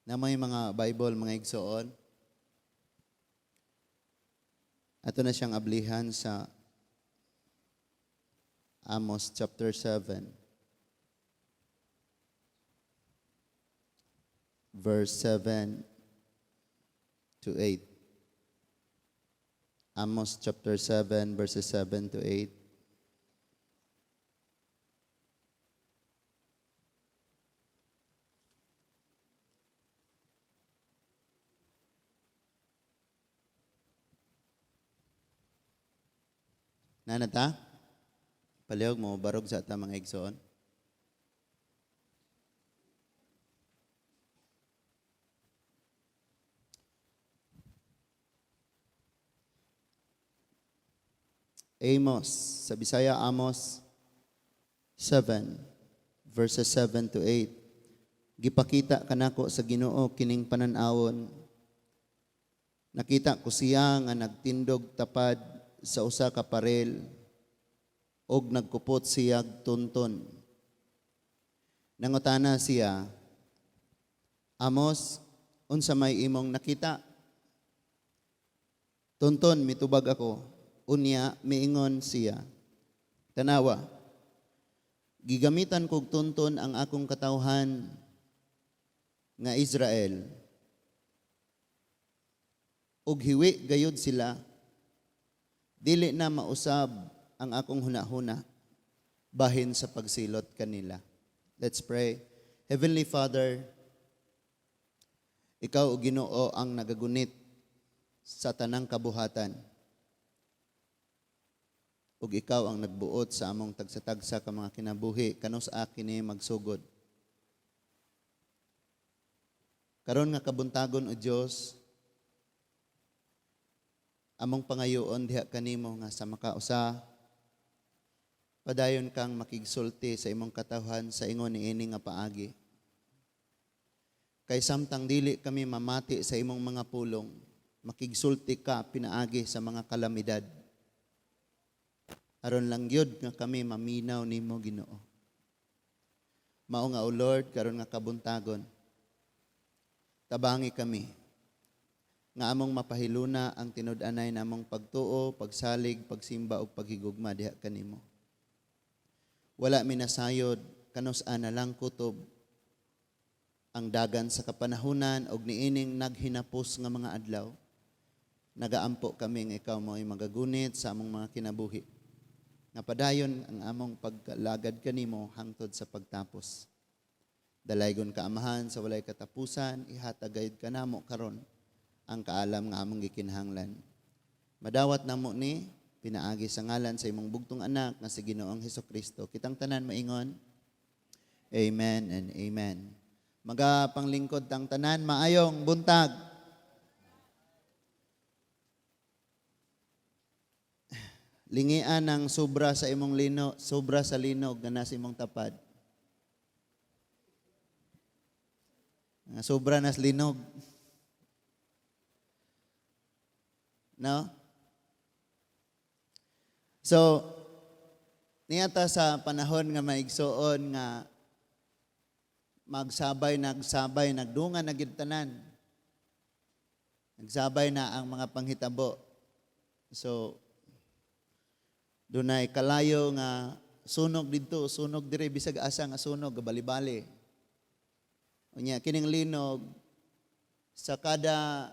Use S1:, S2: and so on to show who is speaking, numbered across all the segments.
S1: Na may mga Bible, mga igsoon. Ato na siyang ablihan sa Amos chapter 7, verse 7 to 8. Amos chapter 7, verses 7 to 8. Nanata? Palihog mo, barog sa ata mga igsoon. Amos, sa Bisaya, Amos 7, verses 7 to 8. Gipakita kanako sa Ginoo kining panan-awon. Nakita ko siya nga nagtindog tapad sa usa ka parel og nagkupot siyag tunton. Nangutana siya, "Amos, unsa may imong nakita?" "Tunton," mitubag ako. Unya, miingon siya, "Tanawa, gigamitan kog tunton ang akong katawhan nga Israel. Ug hiwi gayud sila, dili na mausab ang akong hunahuna bahin sa pagsilot kanila." Let's pray. Heavenly Father, ikaw, o Ginoo, ang nagagunit sa tanang kabuhatan. Ug ikaw ang nagbuot sa among tagsa-tagsa ka mga kinabuhi kanus kini magsugod. Karon nga kabuntagon, o Dios, among pangayoon diha kanimo nga sa makausa padayon kang makigsulti sa imong katawhan sa ingon niini nga paagi. Kay samtang dili kami mamati sa imong mga pulong, makigsulti ka pinaagi sa mga kalamidad. Aron lang gyud nga kami maminaw nimo, Ginoo. Mao nga, O Lord, karon nga kabuntagon, tabangi kami nga among mapahiluna ang tinud-anay namong pagtuo, pagsalig, pagsimba ug paghigugma diha kanimo. Wala mi nasayod kanus-a na lang kutob ang dagan sa kapanahunan og niining naghinapos nga mga adlaw. Nagaampo kami nga ikaw mo'y magagunit sa among mga kinabuhi. Nga padayon ang among pagkalagad kanimo hangtod sa pagtapos. Dalaygon ka, Amahan, sa walay katapusan, ihatag gayud kanamo karon ang kaalam nga among gikinahanglan. Madawat namo ni pinaagi sa ngalan sa imong bugtong anak nga si Ginoong Hesukristo. Kitang tanan maingon, "Amen and amen." Magapanglingkod tang tanan, maayong buntag. Lingian ang sobra sa imong lino, sobra sa linog nga nasa imong tapad. Nga sobra nas linog. No? So, niyata sa panahon nga maigsuon nga magsabay, nagsabay, nagdungan na gyud tanan. Nagsabay na ang mga panghitabo. So, dunay kalayo nga sunog didto, sunog dire, bisag asa nga sunog, bali-bali. Unya, kining linog, sa kada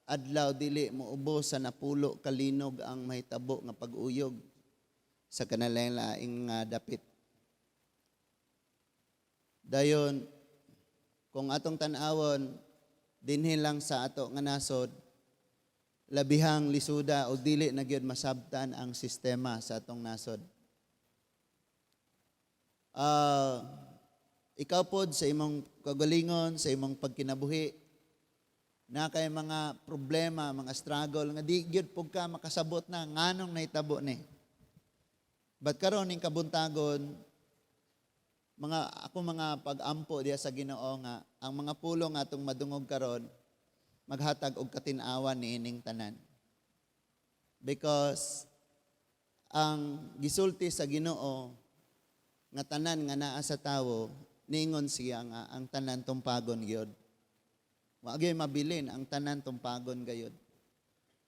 S1: adlaw dili moubos sa 10 ka linog ang mahitabo nga pag-uyog sa kanalaing nga dapit. Dayon, kung atong tan-awon dinhi lang sa ato nga nasod, labihang lisuda o dili na gyud masabtan ang sistema sa atong nasod. Ikaw pod sa imong kagalingon, sa imong pagkinabuhi, na kay mga problema, mga struggle nga di gyud pud ka makasabot na nganong nahitabo ni. But karon ning kabuntagon, mga ako mga pag-ampo diya sa Ginoo nga ang mga pulong atong madungog karon maghatag og katin-awan niining tanan. Because ang gisulti sa Ginoo nga tanan nga naa sa tawo, niingon siya nga ang tanan tumpagon gyud. Wa gyud mabilin, ang tanan tumpagon gayod.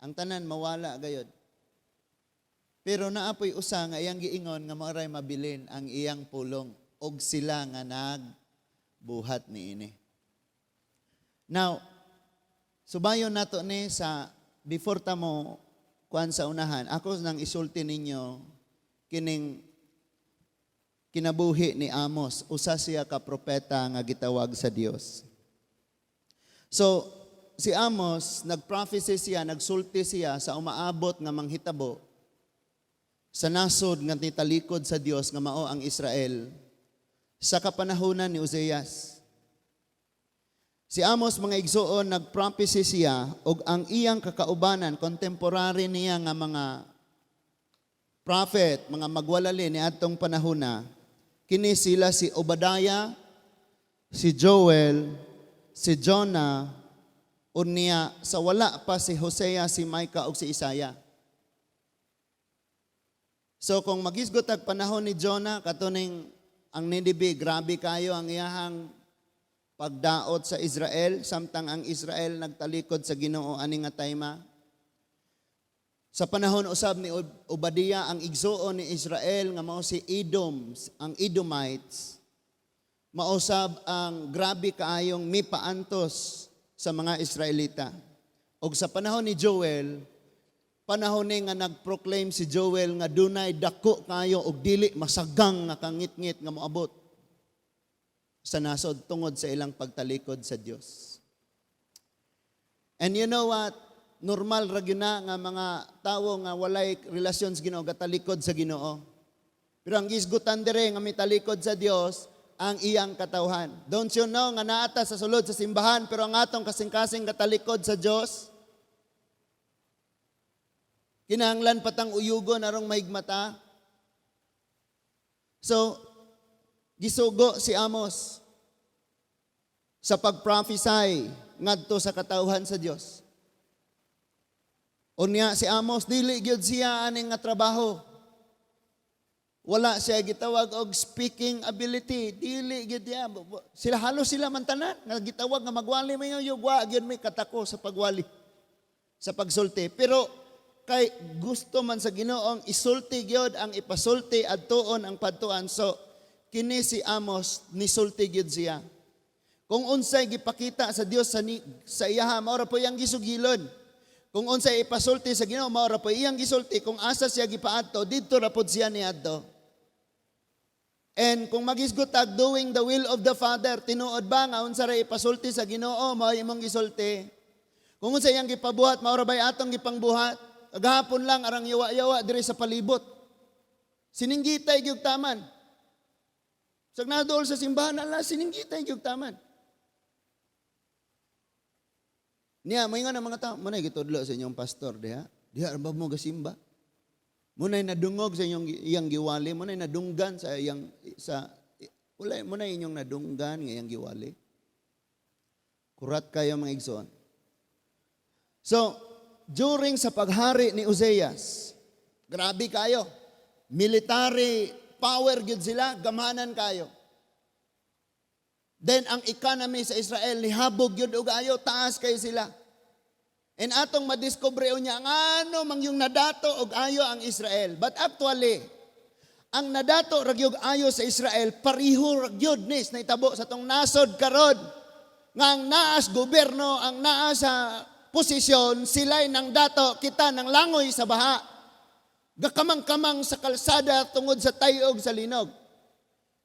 S1: Ang tanan mawala gayod. Pero naa poy usa nga iyang giingon nga maoray mabilin, ang iyang pulong og sila nga nagbuhat niini. Now, subayon nato ni sa before ta mo kuan sa unahan, ako nang isulti ninyo kining kinabuhi ni Amos, usa siya ka propeta nga gitawag sa Dios. So, si Amos, nag-prophesy siya, nagsulti siya sa umaabot nga manghitabo sa nasod nga nitalikod sa Dios nga mao ang Israel sa kapanahunan ni Ozeas. Si Amos, mga igsuon, nag-prophesy siya og ang iyang kakaubanan, contemporary niya nga mga prophet, mga magwalali ni atong panahona, kini sila si Obadiah, si Joel, si Jonah, unya sa wala pa si Hosea, si Micah ug si Isaiah. So kung magisgot ag panahon ni Jonah, katuning ang Nineveh, grabe kayo ang iyahang pagdaot sa Israel samtang ang Israel nagtalikod sa Ginoo ani nga tayma. Sa panahon usab ni Obadiah, ang igsuon ni Israel nga mao si Edom, ang Edomites, mausab ang grabe kaayong mipaantos sa mga Israelita. Og sa panahon ni Joel, panahon ni nga nag-proclaim si Joel nga dunay dako kayo og dili masagang nga kangitngit nga moabot sa nasod tungod sa ilang pagtalikod sa Dios. And you know what? Normal ra gyud na nga mga tawo nga walay relasyon sa Ginoo gatalikod sa Ginoo. Pero ang gisgutan dire nga mitalikod sa Dios ang iyang katawhan. Don't you know nga naa ta sa sulod sa simbahan pero ang atong kasing-kasing gatalikod sa Dios? Kinahanglan patang uyugon arong mahigmata. So, gisugo si Amos sa pag-prophesy ngadto sa katawhan sa Dios. Unya si Amos, dili gyud siya aning nga trabaho. Wala siya gitawag og speaking ability, dili gyud niya. Sila halos sila man tanan nga gitawag nga magwali, may wa gyud may katako sa pagwali, sa pagsulti. Pero kay gusto man sa Ginoong isulti gyud ang ipasulti, adtuon ang padtuan. So kini si Amos, nisulti gyud siya. Kung unsay gipakita sa Dios sa iyaha, mao ra po iyang gisugilon. Kung unsay ipasulti sa Ginoo, mao ra po iyang gisulti. Kung asa siya gipaadto, didto ra pod siya niadto. And kung magisgot tag doing the will of the Father, tinuod ba nga unsa ra ipasulti sa Ginoo, mao imong gisulti? Kung unsa iyang gipabuhat, mao ra bay atong gipangbuhat? Kagahapon lang arang yawa-yawa diri sa palibot. Sininggitay gyud taman. Sa nadool sa simbahan, ala, sininggitay gyud taman. Niya, may nga ng mga tao, muna'y gitudlo sa inyong pastor, diha. Diha, ba mo gasimba? Muna'y nadungog sa inyong iyang giwali, muna'y nadunggan sa iyang, sa, wala, muna'y inyong nadunggan nga iyang giwali. Kurat kayo, mga igsoon. So, during sa paghari ni Ozeas, grabe kayo. Military power gyud sila, gamanan kayo. Then ang economy sa Israel nihabog gyud og ayo, taas kayo sila. And atong madiskubre unya ngano mang yung nadato og ayo ang Israel. But actually, ang nadato ra gyud ayo sa Israel pariho ra gyud nis naitabo sa tong nasod karon. Nga ang naas gobyerno, ang naa sa posisyon, sila'y nang dato, kita nang langoy sa baha. Gakamang-kamang sa kalsada tungod sa tayog sa linog.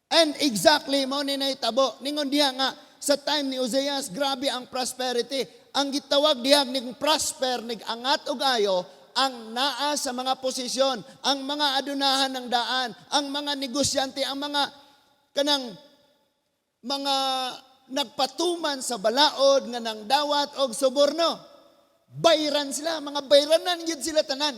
S1: And exactly mao ni nahitabo. Ningon diha nga sa time ni Ozeas, grabe ang prosperity. Ang gitawag diha ning prosper, nig angat og ayo ang naa sa mga posisyon, ang mga adunahan ng daan, ang mga negosyante, ang mga kanang mga nagpatuman sa balaod nga nang dawat og suborno. Bayran sila, mga bayranan gyud sila tanan.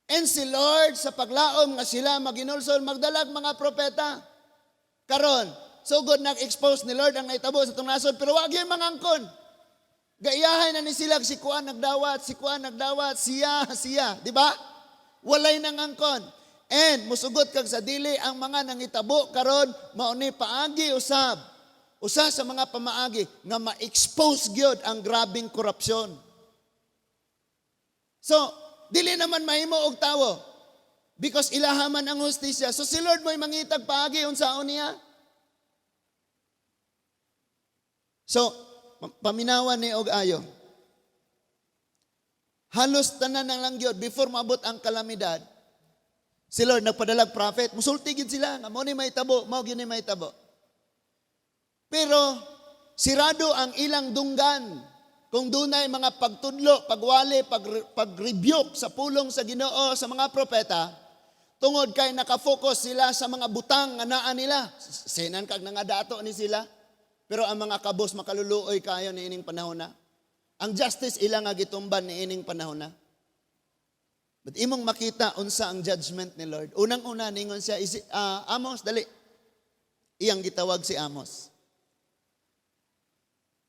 S1: And si Lord, sa paglaom nga sila maginulsol, magdalag mga propeta. Karon, sugod nag-expose ni Lord ang naitabo sa itong nasod, pero wag yung mangangkon. Gaiyahay na ni sila, si Kuan nagdawat, si Kuan nagdawat, siya, siya. Di ba? Walay nangangkon. And musugot kag sa dili, ang mga nangitabo karon mao ni paagi usab. Usa sa mga pamaagi nga ma-expose gyud ang grabing korupsyon. So, dili naman mahimo og tawo because ilaha man ang hustisya. So si Lord mo'y mangitag paagi unsaon niya. So, paminawan ni og ayo. Halos tanan ng lang gyud before maabot ang kalamidad. Si Lord nagpadalag prophet, musulti gyud sila nga mao ni mahitabo, mao gyud ni mahitabo. Pero sirado ang ilang dunggan kung dunay mga pagtudlo, pagwali, pag-rebuke sa pulong sa Ginoo sa mga propeta, tungod kay nakafocus sila sa mga butang nga naa nila. Senan kag nangadato ni sila. Pero ang mga kabos makaluluoy kayo ni ining panahon na. Ang justice ila nga gitumban ni ining panahon na. But imong makita unsa ang judgment ni Lord. Unang-una ningon siya, "Amos, dali." Iyang gitawag si Amos.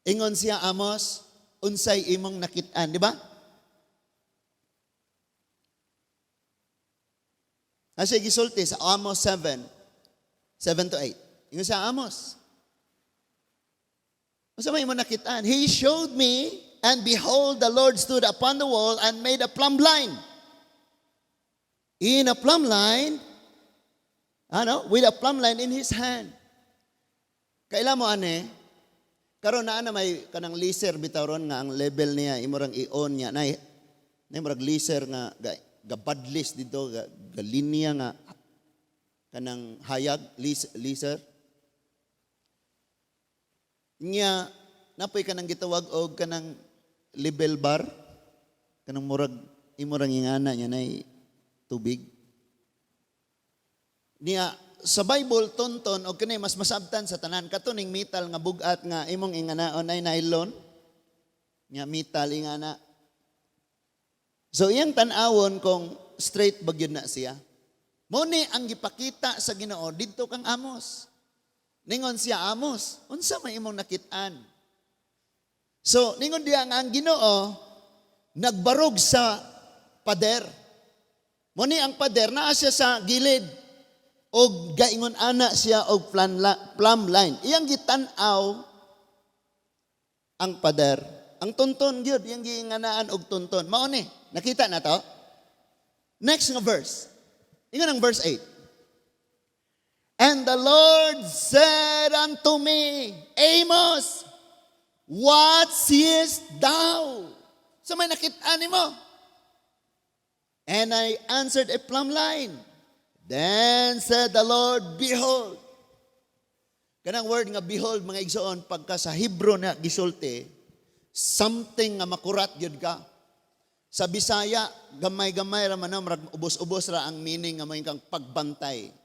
S1: Ingon siya, "Amos, unsay imong nakit-an?" Di ba? Kasi gisulti sa Amos 7, 7 to 8. Ingon siya, "Amos, unsa may imong nakit-an?" He showed me, and behold, the Lord stood upon the wall and made a plumb line. In a plumb line, ano? With a plumb line in his hand. Kaila mo ane, karon naa na may kanang laser bitaw ron nga ang level niya imo rang i-on niya nay nay murag laser nga gabadlis dito ga linya nga kanang hayag laser niya. Napoy kanang gitawag og kanang level bar, kanang murag imo rang ingana niya nay tubig niya. Sa Bible, tonton og kini mas masabtan sa tanan, kato ning metal nga bugat nga imong inganaon ay nylon nga metal ingana. So iyang tan-awon kung straight ba gyud na siya. Mo ni ang gipakita sa Ginoo didto kang Amos. Ningon siya, "Amos, unsa may imong nakit-an?" So ningon diya nga ang Ginoo nagbarog sa pader. Mo ni ang pader naa siya sa gilid og gaingon ana siya og plumb line. Iyang gitan-aw ang pader. Ang tunton gyud iyang giinganaan og tunton. Mao ni. Nakita na to? Next nga verse. Ingon ang verse 8. And the Lord said unto me, "Amos, what seest thou?" Sa may nakita nimo? And I answered, "A plumb line." Then said the Lord, "Behold." Kanang word nga behold, mga igsoon, pagka sa Hebrew na gisulti, something nga makurat gyud ka. Sa Bisaya, gamay-gamay ra man, murag ubos-ubos ra ang meaning nga may kang pagbantay.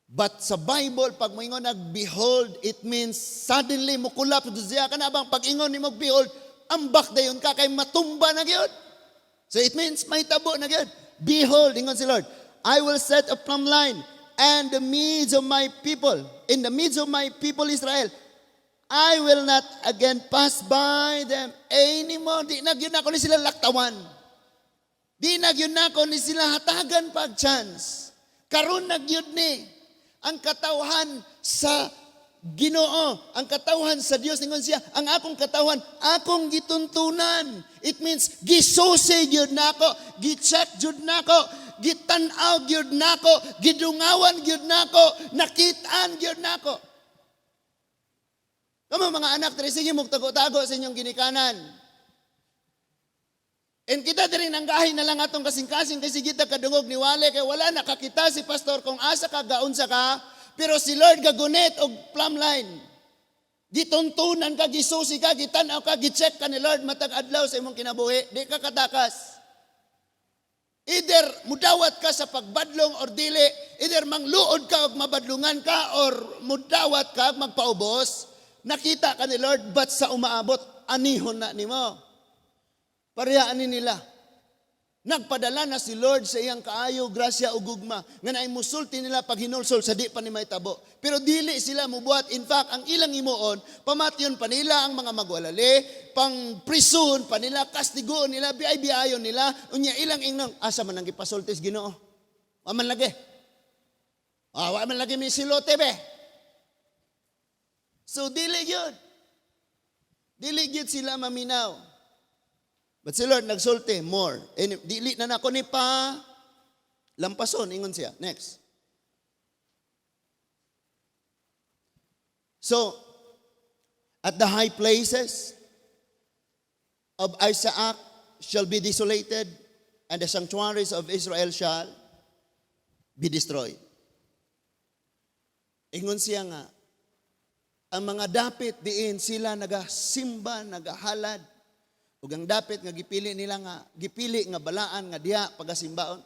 S1: But sa Bible, pag moingon nag behold, it means suddenly mukulap siya kana bang pag-ingon nimo behold, ambak dayon ka kay matumba na gyud. So it means may tabo na gyud. Behold, ingon si Lord, "I will set a plumb line and the midst of my people, in the midst of my people Israel, I will not again pass by them anymore." Di na gyud nako ni sila laktawan. Di na gyud nako ni sila hatagan pag chance. Karon na gyud ni ang katawhan sa Ginoo, ang katawhan sa Dios, ningon siya, ang akong katawhan, akong gituntunan. It means gisusi gyud nako, gi-check gyud nako, gitan-aw gyud nako, gidungawan gyud nako, nakit-an gyud nako. Kamo mga anak, diri sige mugtago-tago sa inyong ginikanan. And kita diri nanggahi na lang atong kasing-kasing kasi kita kadungog ni wale kay wala nakakita si pastor kung asa ka gaunsa ka, pero si Lord gagunit og plumb line. Gituntunan ka, gisusi ka, gitan-aw ka, gi-check ka ni Lord matag adlaw sa imong kinabuhi, di ka katakas. Either mudawat ka sa pagbadlong or dili, either mangluod ka og mabadlungan ka or mudawat ka og magpaubos, nakita ka ni Lord, but sa umaabot, anihon na nimo. Parehaan ni nila. Nagpadala na si Lord sa iyang kaayo, grasya ug gugma nga naay musulti nila pag hinulsol sa di pa ni mahitabo. Pero dili sila mubuhat. In fact, ang ilang himuon, pamatyon pa nila ang mga magwalali, pang prison pa nila, kastigoon nila, biay-biayon nila, unya ilang ingnong, asa man ang gipasultis Ginoo? Wa man lagi. Ah, wa man lagi may silote be. So dili gyud. Dili gyud sila maminaw. But si Lord nagsulti more. Eh, dili na nako ni pa lampason, ingon siya. Next. So, at the high places of Isaac shall be desolated, and the sanctuaries of Israel shall be destroyed. Ingon siya nga, ang mga dapit diin sila nagasimba, nagahalad, ug ang dapit nga gipili nila nga gipili nga balaan nga diha pagasimbaon,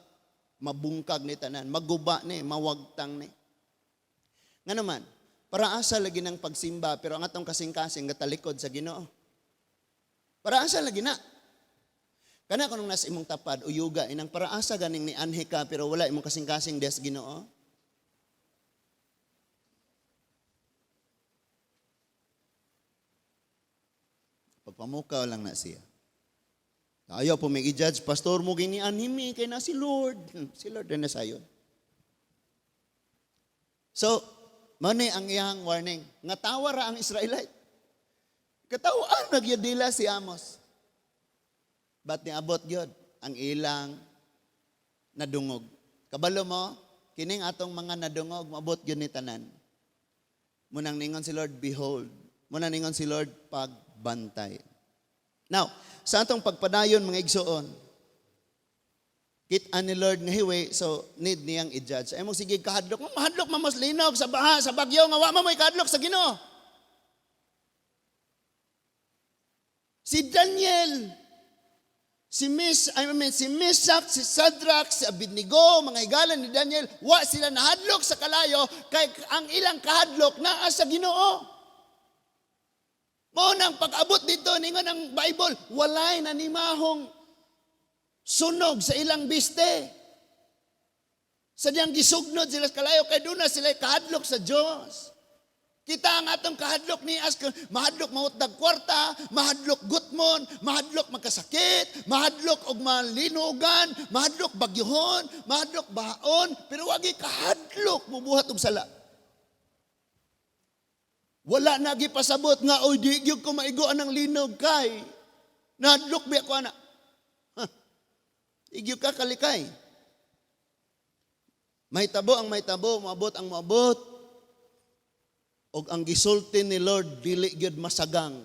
S1: mabungkag ni tanan, maguba ni, mawagtang ni. Nga naman, para asa lagi ng pagsimba, pero ang atong kasing-kasing gatalikod sa Ginoo. Para asa lagi na. Kana kung nasa imong tapad, uyuga, inang para asa ganing ni anhi ka, pero wala imong kasing-kasing des Ginoo. Pagpamukaw lang na siya. Ayaw po may i-judge, pastor mo gini anhimi, kay na si Lord. Si Lord na sayon. So, mani ang iyang warning. Nga tawa ra ang Israelite. Katawaan nagyadila si Amos. But niabot gyud ang ilang nadungog. Kabalo mo, kining atong mga nadungog, maabot gyud ni tanan. Munang ningon si Lord, behold. Munang ningon si Lord, pagbantay. Now, sa atong pagpadayon mga igsoon, kita ni Lord nga hiwi, so need niyang i-judge. Ay mo sige kahadlok, mahadlok mamos linog sa baha, sa bagyo nga wa man mo'y kahadlok sa Ginoo. Si Daniel, si Miss, I mean, si Meshach, si Shadrach, si Abednego, mga higala ni Daniel, wa sila nahadlok sa kalayo kay ang ilang kahadlok naa sa Ginoo. Mao nang pag-abot dito ningon ang Bible, walay nanimahong sunog sa ilang biste. Sa diyang gisugnod sila sa kalayo kay doon na sila kahadlok sa Dios. Kita ang atong kahadlok ni as mahadlok mahutdag kwarta, mahadlok gutmon, mahadlok magkasakit, mahadlok og malinugan, mahadlok bagyuhon, mahadlok bahaon, pero wagi kahadlok mubuhat og sala. Wala na gipasabot nga oy di gyud ko maigoan ang linog kay nahadlok biya ko ana. Di gyud ka kalikay. Mahitabo ang mahitabo, moabot ang moabot. Og ang gisulti ni Lord dili gyud masagang.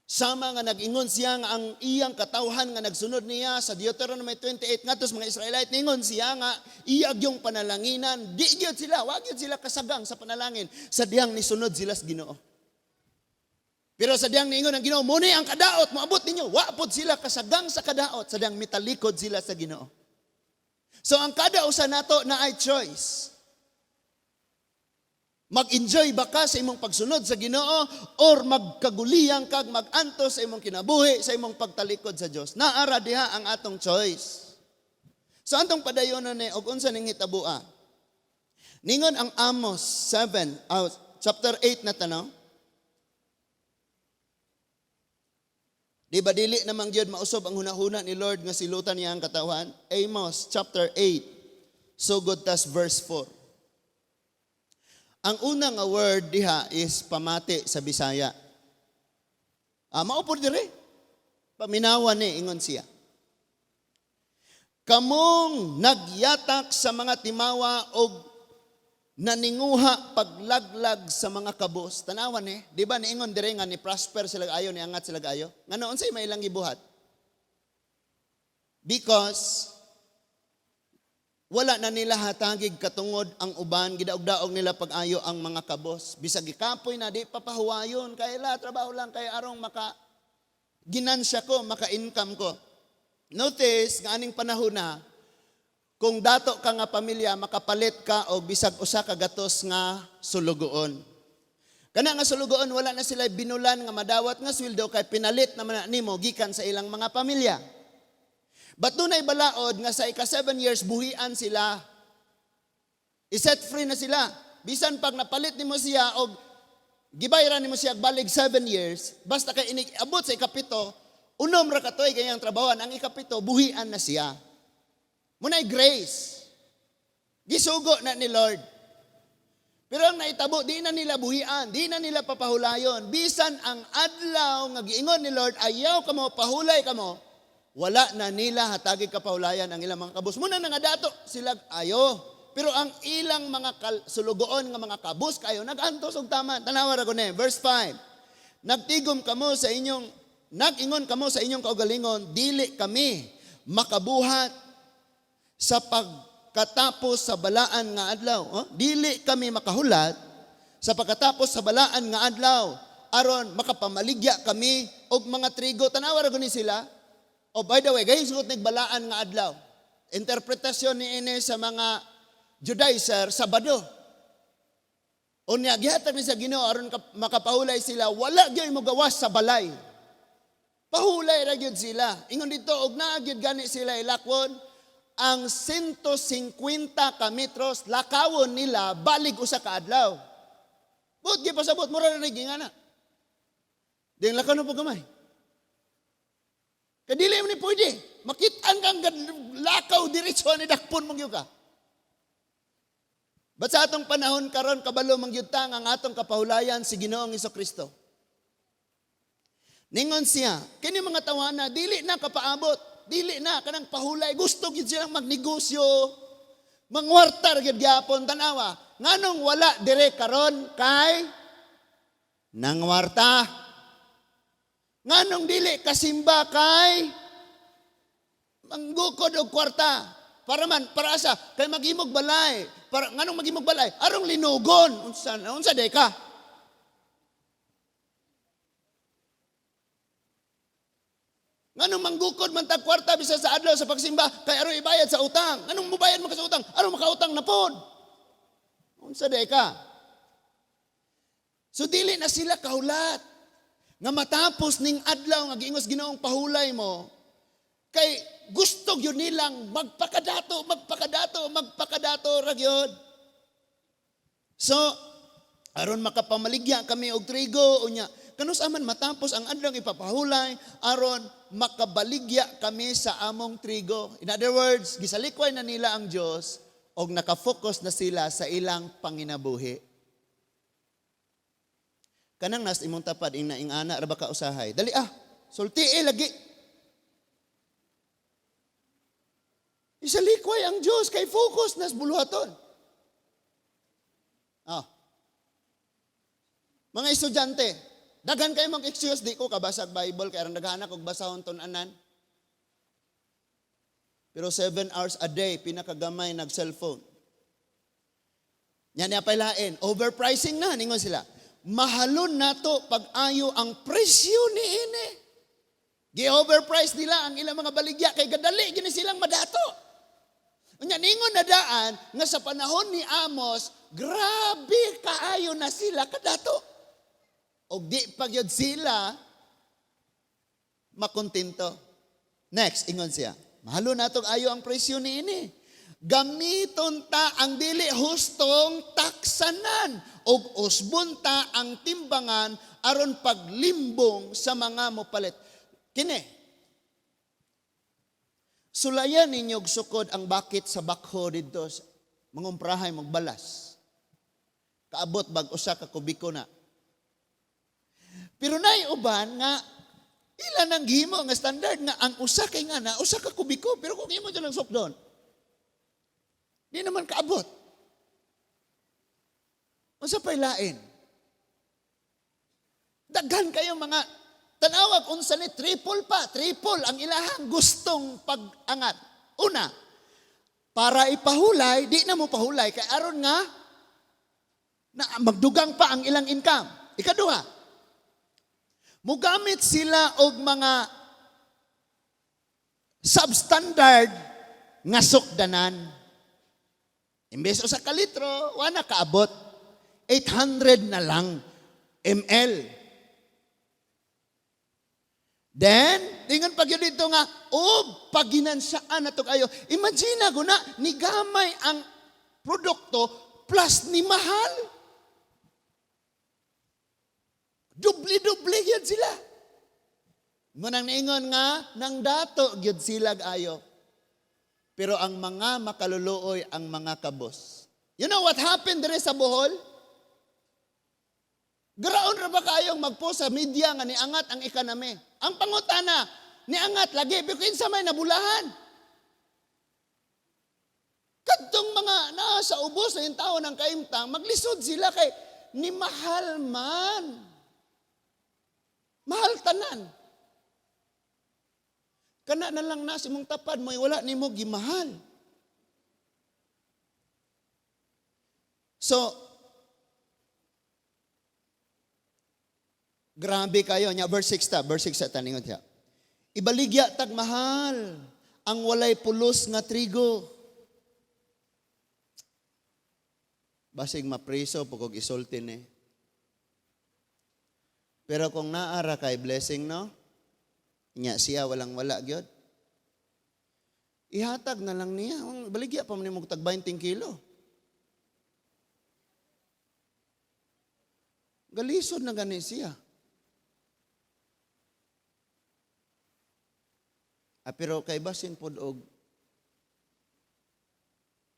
S1: Sama nga nag-ingon siya nga ang iyang katawhan nga nagsunod niya sa Deuteronomy 28 ngadto sa mga Israelite, ningon siya nga iya gyung panalanginan, di gyud sila, wa gyud sila kasagang sa panalangin sa diyang nisunod sila sa Ginoo. Pero sa diyang niingon ang Ginoo, muni ang kadaot moabot ninyo, wa pod sila kasagang sa kadaot sa diyang mitalikod sila sa Ginoo. So ang kada usa nato na ay choice. Mag-enjoy ba ka sa imong pagsunod sa Ginoo or magkaguliyang kag mag-antos sa imong kinabuhi, sa imong pagtalikod sa Dios? Naara diha ang atong choice. So antong padayon ni og unsa ning hitaboa? Ningon ang Amos 7, chapter 8 na tanaw. Di ba dili namang gyud mausob ang hunahuna ni Lord nga silutan niya ang katawhan? Amos chapter 8, sugod tas verse 4. Ang una nga word diha is pamati sa Bisaya. Mao pod dire. Paminawan ni ingon siya. Kamong nagyatak sa mga timawa og naninguha paglaglag sa mga kabos. Tanawan ni, di ba niingon dire nga ni prosper sila ayo, niangat sila ayo? Ngano unsay may ilang gibuhat? Because wala na nila hatagig katungod ang uban, gidaog-daog nila pag-ayo ang mga kabos. Bisag gikapoy na, di papahuwayon, kay la, trabaho lang, kay arong maka ginansya ko, maka-income ko. Notice, nga aning panahon na, kung dato ka nga pamilya, makapalit ka og bisag usa ka gatos nga sulugoon. Kana nga sulugoon, wala na sila binulan nga madawat nga sweldo kay pinalit naman na nimo gikan sa ilang mga pamilya. But dunay balaod nga sa ika 7 years buhian sila. I-set free na sila. Bisan pag napalit nimo siya og gibayaran nimo siya balig 7 years, basta kay abot sa ikapito, unom ra katoy kay ang trabahoan, ang ikapito buhian na siya. Munay grace. Gisugo na ni Lord. Pero ang naitabo, di na nila buhian, di na nila papahulayon. Bisan ang adlaw nga giingon ni Lord, "Ayaw kamo, pahulay kamo," wala na nila hatagi kapahulayan ang ilang mga kabus. Muna nga dato sila ayo. Pero ang ilang mga sulugoon nga mga kabus kayo, nag-antos og tama. Tanawa ra ko ni, verse 5. Nagtigom kamo sa inyong, nag-ingon kamo sa inyong kaugalingon, "Dili kami makabuhat sa pagkatapos sa balaan nga adlaw." Oh? Dili kami makahulat sa pagkatapos sa balaan nga adlaw aron makapamaligya kami og mga trigo. Tanawa ra guni sila. Oh, by the way, guys, sugot balaan nga adlaw. Interpretasyon ni ini sa mga Judaizer, Sabado. Unya gihatag ni sa Ginoo aron makapahulay sila, wala gyud mo gawas sa balay. Pahulay ra gyud sila. Ingon dito og naa gyud gani sila ilakwon ang 150 ka metros, lakawon nila balig usa ka adlaw. But gipasabot mura na nga na. Ding lakaw na po gamay. Kadili mo ni pwede. Makitaan kang lakaw diretso ni dakpon mong ka. But sa atong panahon karon, kabalo man gyud ta nga ang atong kapahulayan si Ginoong Kristo. Ningon siya, kini mga tawana dili na kapaabot, dili na kanang pahulay, gusto gyud silang magnegosyo, mangwartar gyud gyapon. Tanawa, nganong wala dire karon? Kay nangwarta. Nganong dili kasimba? Kay manggukod og kwarta. Para man, para asa? Kay maghimog balay. Para nganong maghimog balay? Arong linugon. Unsa unsa day ka? Nganong manggukod man tag kwarta bisa sa adlaw sa pagsimba? Kay aron ibayad sa utang. Nganong mubayad man ka sa utang? Aron makautang na pod. Unsa day ka? So dili na sila kahulat nga matapos ning adlaw nga giingos Ginoong pahulay mo, kay gusto gyud nilang magpakadato, magpakadato, magpakadato ra gyud. So aron makapamaligya kami og trigo, unya kanus aman matapos ang adlaw ipapahulay aron makabaligya kami sa among trigo. In other words, gisalikway na nila ang Dios og nakafocus na sila sa ilang panginabuhi. Kanang nas imong tapad ing naing ana ra ba ka usahay. Dali ah, sulti eh lagi. Isalikway ang Dios kay focus nas buluhaton. Ah. Mga estudyante, daghan kayo mag-excuse, "Di ko kabasag Bible kay aron naghahanap og basahon tun-anan." Pero 7 hours a day, pinakagamay nag-cellphone. Yan niya pailain, overpricing na, ningon sila. Mahalon nato pag-ayo ang presyo ni ini. Gi-overprice nila ang ilang mga baligya kay gadali gini silang madato. Unya ningon na daan nga sa panahon ni Amos, grabe kaayo na sila kadato. Og di pa gyud sila makontento. Next, ingon siya. Mahalo natong ayo ang presyo ni ini. Gamiton ta ang dili hustong taksanan ug usbon ta ang timbangan aron paglimbong sa mga mopalit. Kini. Sulayan ninyo og sukod ang bakit sa bakho didto sa mangumprahay magbalas. Kaabot bag usa ka kubiko na. Pero nay uban nga ila nang gihimo nga standard nga ang usa kay nga na usa ka kubiko, pero kung imo lang sukdon, di naman kaabot. Unsa pay lain? Daghan kayo mga tanawag unsa ni triple pa, triple ang ilahang gustong pag-angat. Una, para ipahulay, di na mo pahulay kay aron nga na magdugang pa ang ilang income. Ikaduha, mugamit sila og mga substandard nga sukdanan. Imbes usa ka litro, wala kaabot. 800 na lang ml. Then, tingon pag yun dito nga, oh, paginansaan na to kayo. Imagine ko na, nigamay ang produkto plus ni mahal. Dubli-dubli yun sila. Munang niingon nga, nang dato gyud sila ayo. Pero ang mga makaluluoy ang mga kabos. You know what happened dire sa Bohol? Garaon ra ba kayong magpost sa media nga niangat ang economy? Ang pangutana, niangat lagi, pero kinsa may nabulahan? Kadtong mga naa sa ubos na yung tao ng kaimtang, maglisod sila kay ni mahal man. Mahal tanan. Kana na lang na sa imong tapad mo, wala nimo gimahal. So, grabe kayo. Nya, verse 6 ta, verse 6 ta, taningon siya. Ibaligya tag mahal ang walay pulos nga trigo. Basig mapriso pugog isulti ni. Pero kung naara kay blessing, no? Nya siya walang wala gyud. Ihatag na lang niya. Baligya pa man nimo tag 20 kilo. Galisod na gani siya. Pero kay basin pod og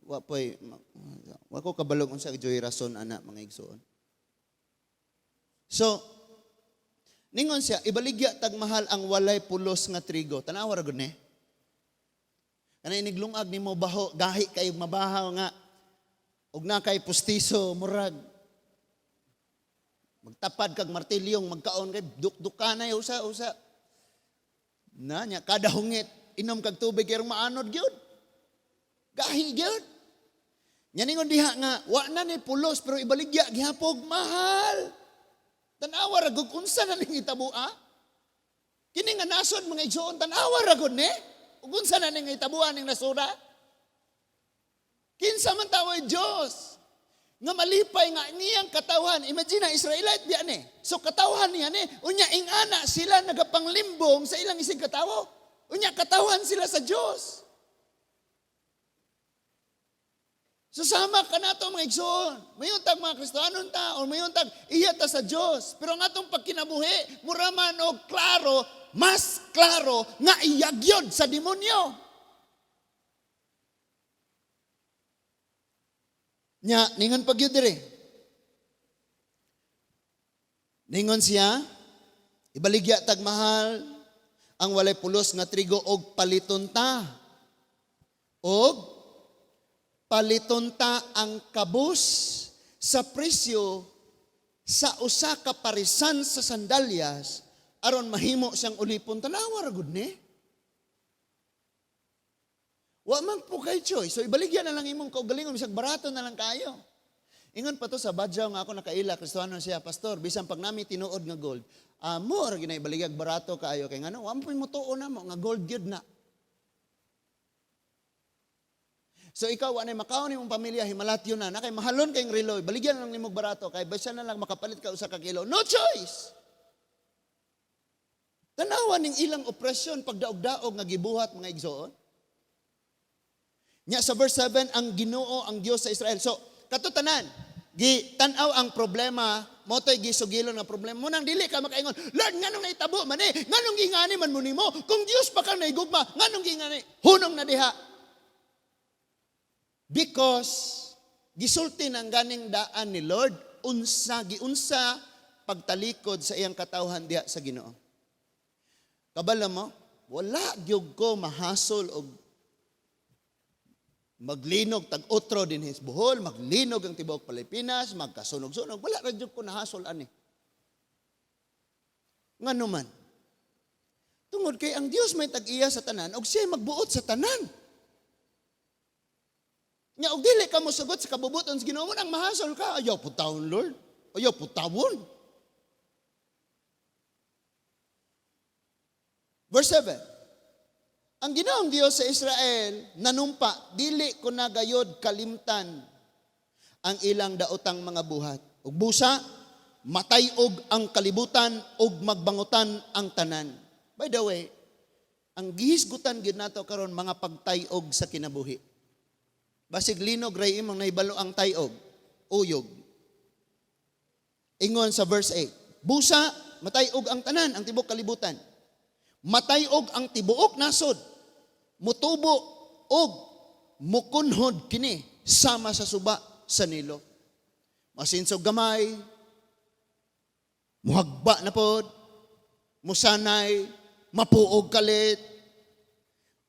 S1: wa poy wa ko kabalog unsa joy rason ana mga igsoon. So ningon siya, ibaligya tag mahal ang walay pulos nga trigo. Tanawa ra gud ni. Kana iniglungag nimo baho, gahi kay mabahaw nga og na kay pustiso murag magtapad kag martilyong magkaon kay dukdukanay usa-usa. Na nya kada hungit inom kag tubig kay maanod gyud. Gahi gyud. Nya ningon diha nga wa na ni pulos pero ibaligya gihapog mahal. Tan-awa ra gud unsa na ning hitaboa? Kini nga nasod mga igsoon, tan-awa ra gud ni. Ug unsa na ning hitaboa ning nasura? Kinsa man tawoy Dios nga malipay nga niyang katawhan. Imagine na Israelite biya ni. So katawhan niya ni, unya ingana sila nagapanglimbong sa ilang isig katawo. Unya katawhan sila sa Dios. So sama ka na ito mga igsoon. Mayuntag mga Kristohanon ta, o mayuntag iya ta sa Dios. Pero ang atong pagkinabuhi, mura man og klaro, mas klaro nga iyagyod sa demonyo. Nya, ningon pag yun dire. Ningon siya, ibaligya tag mahal, ang walay pulos nga trigo og paliton ta. Og paliton ta ang kabus sa presyo sa usa ka parisan sa sandalyas aron mahimo siyang ulipon. Tanawa ra gud ni. Wa man po kay choice. So ibaligya na lang imong kaugalingon bisag barato na lang kayo. Ingon pa to sa Badyaw nga ako nakaila, Kristiyano siya, pastor, bisan pag nami tinuod nga gold, amo ra gyud na ibaligyag barato kaayo kay ngano, wa man po mutuo namo nga gold gyud na. So ikaw anay makaon nimong pamilya himalatyo na, na kay mahalon kayong relo, baligyan lang nimo barato kay bisan na lang makapalit ka usa ka kilo. No choice. Tanawa ning ilang opresyon pagdaog-daog nga gibuhat mga igsoon. Nya sa verse 7, ang Ginoo ang Dios sa Israel. So katutanan, gitan-aw ang problema, motoy gisugilon nga problema. Munang dili ka makaingon, Lord, nganong naitabo man eh? Nganong gingani man mo nimo? Kung Dios pa kang naigugma, nganong gingani? Hunong na diha. Because gisulti ng ganing daan ni Lord, unsa giunsa pagtalikod sa iyang katawhan diha sa Ginoo. Kabalo mo, wala gyud ko mahasol og maglinog tag otro din his Bohol, maglinog ang tibuok Pilipinas, magkasunog-sunog, wala ra gyud ko nahasol ani. Ngano man? Tungod kay ang Dios may tag-iya sa tanan og siya magbuot sa tanan. Nya og dili ka mosugot sa kabubuton sa Ginoo, nang mahasol ka, ayaw putawon Lord. Ayaw putawon. Verse 7. Ang Ginoong Dios sa Israel nanumpa, dili ko na gayod kalimtan ang ilang daotang mga buhat. Ug busa, matay-og ang kalibutan ug magbangutan ang tanan. By the way, ang gihisgutan gyud nato karon mga pagtay-og sa kinabuhi. Basig linog ray imong nahibalo ang tay-og, uyog. Ingon sa verse 8, busa, matay-og ang tanan, ang tibuok kalibutan. Matay-og ang tibuok nasod, mutubo og mukunhod kini sama sa suba sa Nilo. Masinsog gamay, Muhagba na pod, musanay, mapuog kalit.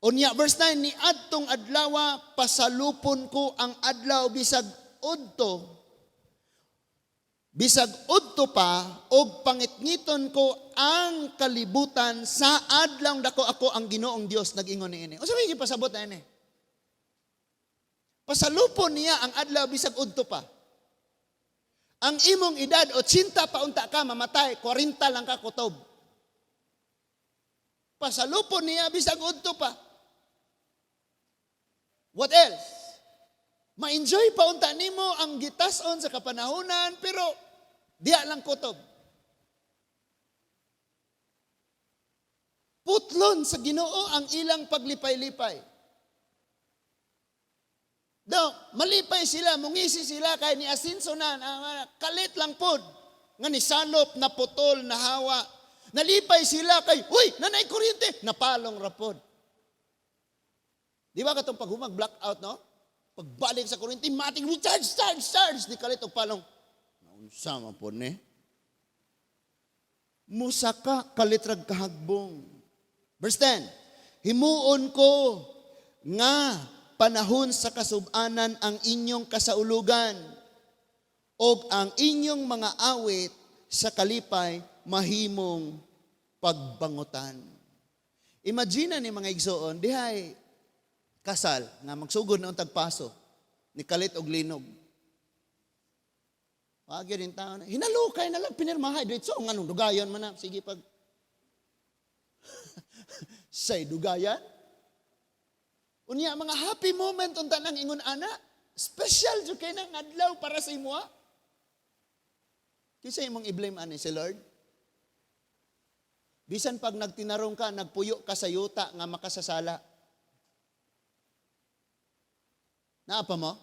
S1: Unya, verse 9, "Ni adtong adlawa pasalupon ko ang adlaw bisag udto pa og pangitngiton ko ang kalibutan sa adlaw dako. Ako ang Ginoong Dios nag-ingon niini." Unsa may gipasabot na ini? Pasalupon niya ang adlaw bisag udto pa. Ang imong edad, 80 pa unta ka mamatay, 40 lang ka kutob. Pasalupon niya bisag udto pa. What else? Ma-enjoy pa unta nimo ang gitason sa kapanahonan, pero diya lang kutob. Putlon sa Ginoo ang ilang paglipay-lipay. Daw, malipay sila, mungisi sila kay ni asinso na, kalit lang pod nga ni salop, na putol, na hawa. Nalipay sila kay, uy, nanay kuryente, napalong rapod. Di ba katong paghumag blackout, no? Pagbalik sa kuryente, mating recharge, charge, charge, di kalit og palong. Naunsa man pod ni? Musaka kalitrag kahagbong. Verse 10, "Himuon ko nga panahon sa kasubanan ang inyong kasaulugan og ang inyong mga awit sa kalipay mahimong pagbangutan." Imagine ni, mga igsoon, dihay kasal nga magsugod na untag paso ni kalit og linog. Wag yun tao na. Hinalukay na lang, pinirmahay. Diretso, nganong dugayon man na. Sige pag say dugayan. Unya, mga happy moment unta nang ingon ana. Special jud kay nang adlaw para sa imoha. Kinsa imong i-blame ani, si Lord? Bisan pag nagtinarong ka, nagpuyo ka sa yuta nga makasasala. Naa pa mo?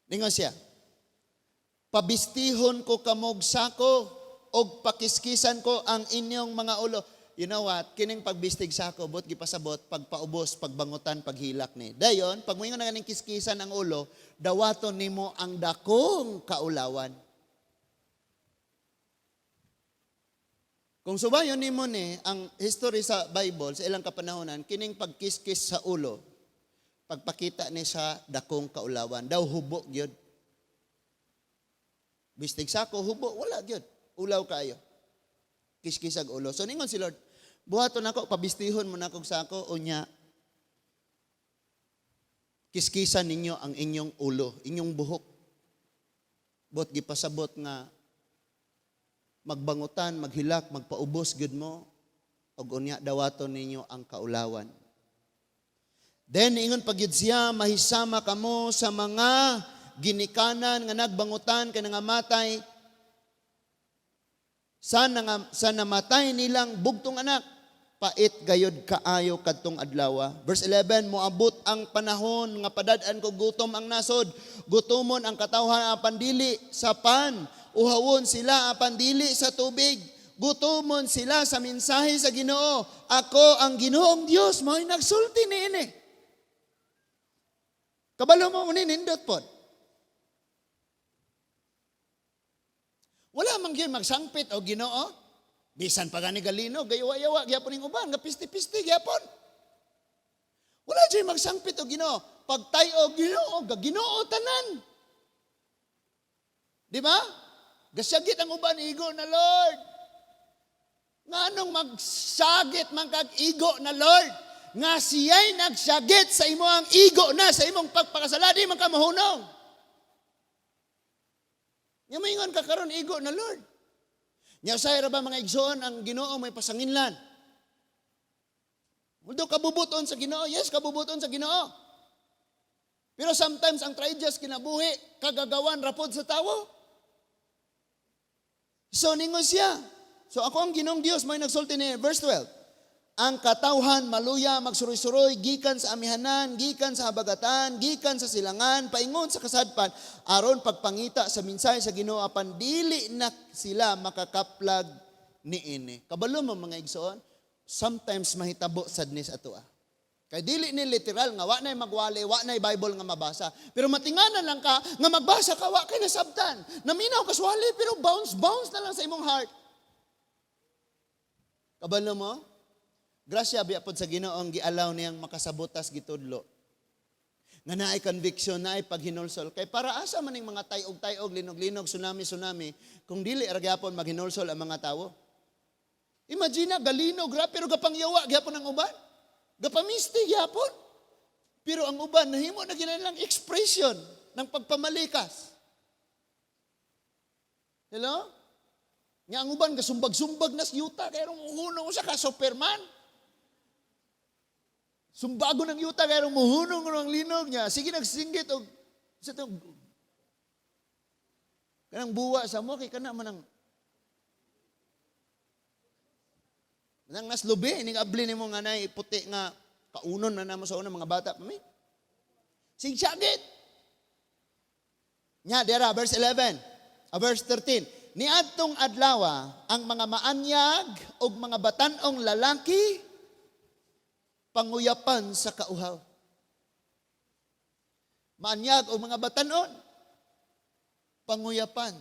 S1: Ningon siya, "Pabistihon ko kamog sako og pakiskisan ko ang inyong mga ulo." You know what? Kining pagbistig sako, bot gipasabot, pagpaubos, pagbangutan, paghilak ni. Dayon, pag moingon na ganing kiskisan ang ulo, dawaton nimo ang dakong kaulawan. Kung subayon nimo ni ang history sa Bible sa ilang kapanahonan, kining pagkiskis sa ulo, pagpakita ni sa dakong kaulawan, daw hubo gyud. Bistig sako, hubo, wala gyud. Ulaw kaayo. Kiskisag ulo. So ningon si Lord, buhaton nako, pabistihon mo nako sako, unya, kiskisan ninyo ang inyong ulo, inyong buhok. Bot gipasabot nga magbangutan, maghilak, magpaubos gyud mo, ug unya dawaton ninyo ang kaulawan. Then ingon pagyud siya, "Mahisama kamo sa mga ginikanan nga nagbangutan kay nangamatay sa namatay nilang bugtong anak. Pait gayod kaayo kadtong adlaw." Verse 11, "Moabot ang panahon nga padad-an ko gutom ang nasod. Gutomon ang katawhan apan dili sa pan. Uhawon sila apan dili sa tubig. Gutomon sila sa mensahe sa Ginoo. Ako ang Ginoong Dios mao'y nagsulti niini." Kabalo mo ni nindot pod. Wala man gyud magsangpit og Ginoo. Bisan pa gani galino, gayawa-yawa gyapon ning uban, nga pisti-pisti gyapon. Wala jud magsangpit og Ginoo. Pagtay-o Ginoo, ga Ginoo tanan. Di ba? Gasagit ang uban, igo na Lord. Nganong magsagit man kag igo na Lord? Nga siya'y nagsagit sa imo ang igo na sa imong pagpakasala, di man ka mahunong. Nya moingon ka karon igo na Lord. Nya usay ra ba, mga igsoon, ang Ginoo may pasanginlan? Although kabubuton sa Ginoo, yes, kabubuton sa Ginoo. Pero sometimes ang traedyas kinabuhi, kagagawan rapod sa tawo. So ningon siya. So ako ang Ginoong Dios may nagsulti ni verse 12. "Ang katawhan maluya magsuroy-suroy gikan sa amihanan, gikan sa habagatan, gikan sa silangan, paingon sa kasadpan aron pagpangita sa mensahe sa Ginoo apan dili na sila makakaplag niini." Kabalo mo, mga igsoon, sometimes mahitabo sad ni sa atoa. Kay dili ni literal nga wa na'y magwali, wa na'y Bible nga mabasa. Pero matinganan lang ka nga magbasa ka, wa kay nasabtan. Naminaw ka swali pero bounce bounce na lang sa imong heart. Kabalo mo? Grasya biya pod sa Ginoo ang gialaw niyang makasabotas gitudlo. Nga naay conviction, naay paghinulsol. Kay para asa man ning mga tayog-tayog, linog-linog, tsunami-tsunami, kung dili ra gyapon maghinulsol ang mga tawo. Imagine na, galinog ra, pero gapangyawa gyapon ang uban. Gapamisti gyapon. Pero ang uban, nahimo na lang expression ng pagpamalikas. Hello? Nga ang uban, gasumbag-sumbag na sa yuta, kaya rong uhunong sa ka, Superman. Sumbago ng yuta, kaya rong muhunong ang linog niya. Sige, nagsinggit, og, sa itong, kanang buwa sa mo, kay kana man ang, nang naslubi, ining abli nimo nga nay puti nga kaunon na namo sa una mga bata pa mi. Sigsagit. Nya dira verse 11, verse 13. Niadtong adlaw ang mga maanyag ug mga batan-ong lalaki panguyapan sa kauhaw. Maanyag og mga batan-on panguyapan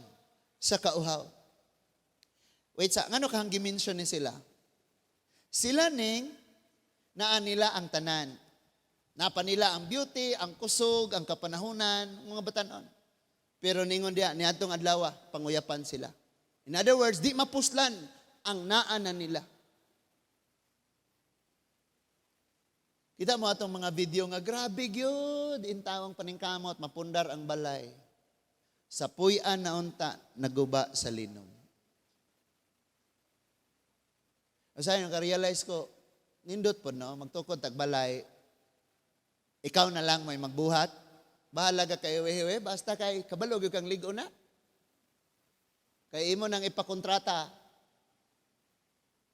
S1: sa kauhaw. Wait sa ngano kahang gi-mention ni sila? Sila ning naa nila ang tanan. Napa nila ang beauty, ang kusog, ang kapanahunan, mga batanon. Pero ningon diya, niadtong adlaw, panguyapan sila. In other words, di mapuslan ang naa na nila. Kita mo atong mga video nga grabe gyud intawong paningkamot, mapundar ang balay. Sa puy-an na unta, naguba sa linog. Usahay, naka-realize ko, nindot po, no? Magtukod tagbalay, ikaw na lang may magbuhat. Bahala ka kay wewe, basta kay kabalog yung kang ligo na. Kay imo nang ipakontrata.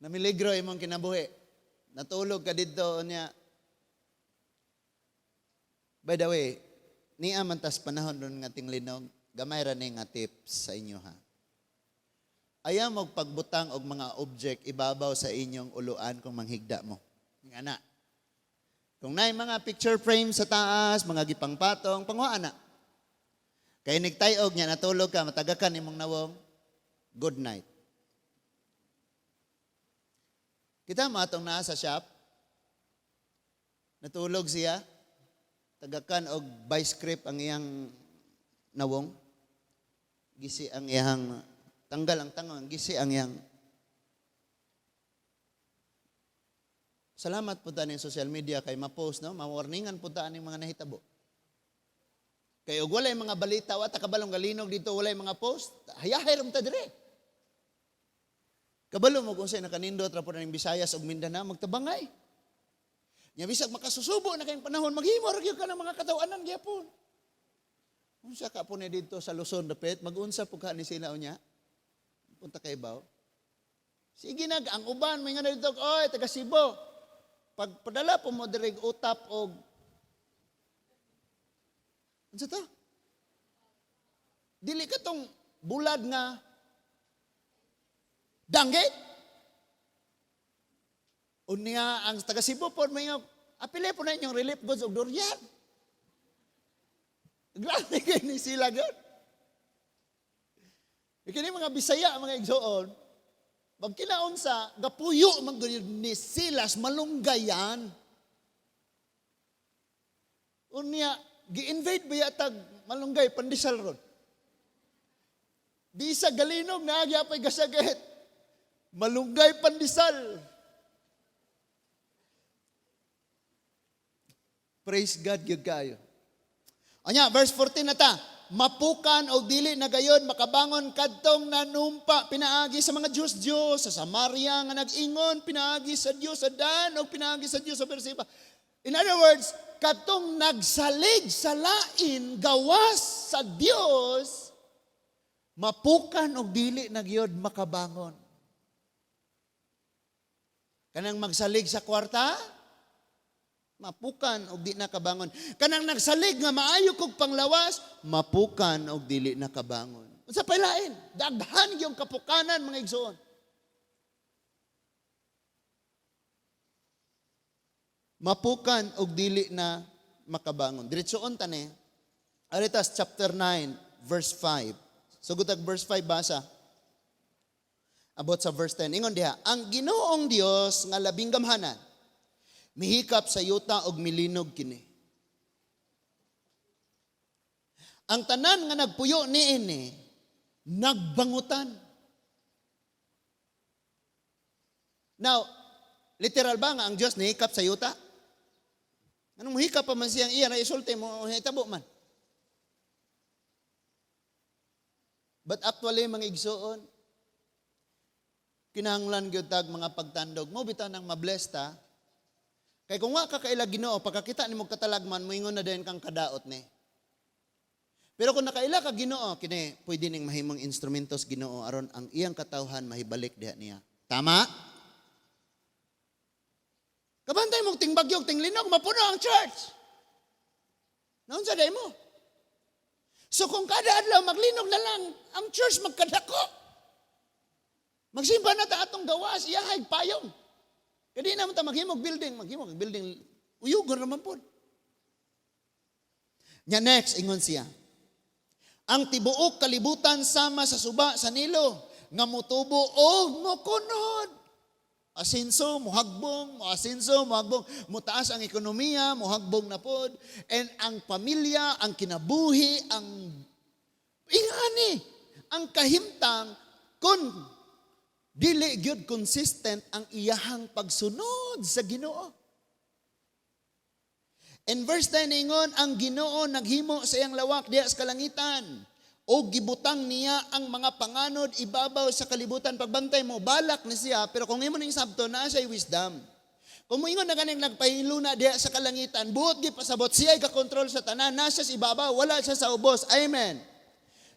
S1: Namiligro imong kinabuhi. Natulog ka didto niya. By the way, niya man tas panahon ron nga tinglinog, gamay ra ni nga tips sa inyo ha. Ayaw mo pagbutang og mga object ibabaw sa inyong uluan kung manghigda mo. Nga na. Kung naay mga picture frame sa taas, mga gipangpatong, panguhaan na. Kay nigtayog niya, natulog ka, matagakan imong nawong, good night. Kita mo atong naa sa shop, natulog siya, tagakan og vice grip ang iyang nawong, gisi ang iyang, tanggal ang tangong, gisi ang iyang. Salamat po ta ning social media kay ma-post, no? Ma-warningan po ta ning mga nahitabo. Kay og walay mga balita, wa ta kabalong galinog dito, walay mga post, hayahay ra ta dire. Kabalo mo kung unsay nakanindot ra po ning Visayas ug Mindanao, magtabangay. Nya bisag makasusubo na kayong panahon, maghimo ra gyud ka ng mga kataw-anan gyapon. Unsa ka po ni didto sa Luzon dapit, mag-unsa po ka ni sila unya? Punta kay baw. Sige nag ang uban may nga dito, oy taga Cebu. Pagpadala po mo diri utap og unsa to? Dili ka tong bulad nga danggit. Unya ang taga Cebu po may nga apile po na inyong relief goods og durian. Grabe kay ni sila gyud. Kini mga Bisaya mga igsoon, pag kinaunsa, gapuyo man gyud ni silas malunggayan. Unya, gi-invade ba yatag malunggay pandesal ron? Di sa galinog na gyapay gasagit. Malunggay pandesal. Praise God gyud kayo. Anya, verse 14 na ta. Mapukan o dili na gayon makabangon kadtong nanumpa pinaagi sa mga Diyos-Diyos sa Samaria nga nag-ingon pinaagi sa Dios sa Dan o pinaagi sa Dios sa Beersheba. In other words, kadtong nagsalig sa lain gawas sa Dios, mapukan o dili na gyud makabangon. Kanang magsalig sa kwarta, mapukan og di nakabangon. Kanang nagsalig nga maayo kog panglawas, mapukan og dili nakabangon. Unsa pay lain? Daghan gyud kapukanan mga igsoon. Mapukan og dili na makabangon. Diretsoon ta ni. Aritas chapter 9 verse 5. Sugod tag verse 5, basa. Abot sa verse 10. Ingon diha, ang Ginoong Dios nga labing gamhanan mihikap sa yuta og milinog kini. Ang tanan nga nagpuyo niini nagbangutan. Now, literal ba nga ang Dios nihikap sa yuta? Anong muhikap pa man siyang iya na isulti mo, hitabo man. But actually, mga igsuon, kinahanglan gyud tag mga pagtandog. Mo bitaw nang mabless ta. Kay kung wa ka kaila Ginoo, pagkakita nimo katalagman, moingon na dayon kang kadaot ni. Pero kung nakaila ka Ginoo, kini pwede ning mahimong instrumentos Ginoo aron ang iyang katawhan mahibalik diha niya. Tama? Kabantay mong tingbagyog, tinglinog, mapuno ang church. Naunsa day mo? So kung kada adlaw maglinog na lang, ang church magkadako. Magsimba na ta atong gawas, iyahay payong. Kaya di naman ta maghimog building, maghimog building, uyugon naman po. Nya next, ingon siya. Ang tibuok kalibutan sama sa suba sa Nilo, nga motubo og mokunod. Asinso, muhagbong, muasinso, muhagbong, mutaas ang ekonomiya, muhagbong na pod, and ang pamilya, ang kinabuhi, ang ingani, ang kahimtang, kung dili gyud consistent ang iyahang pagsunod sa Ginoo. In verse 10 ingon, ang Ginoo naghimo sa iyang lawak diha sa kalangitan o gibutang niya ang mga panganod ibabaw sa kalibutan. Pagbantay mo, balak ni siya, pero kung imo ning sabto, naa siya wisdom. Kung moingon na ganing nagpahiluna diha sa kalangitan, buot gipasabot, siya ay kakontrol sa tanan, naa siya sa ibabaw, wala siya sa ubos. Amen.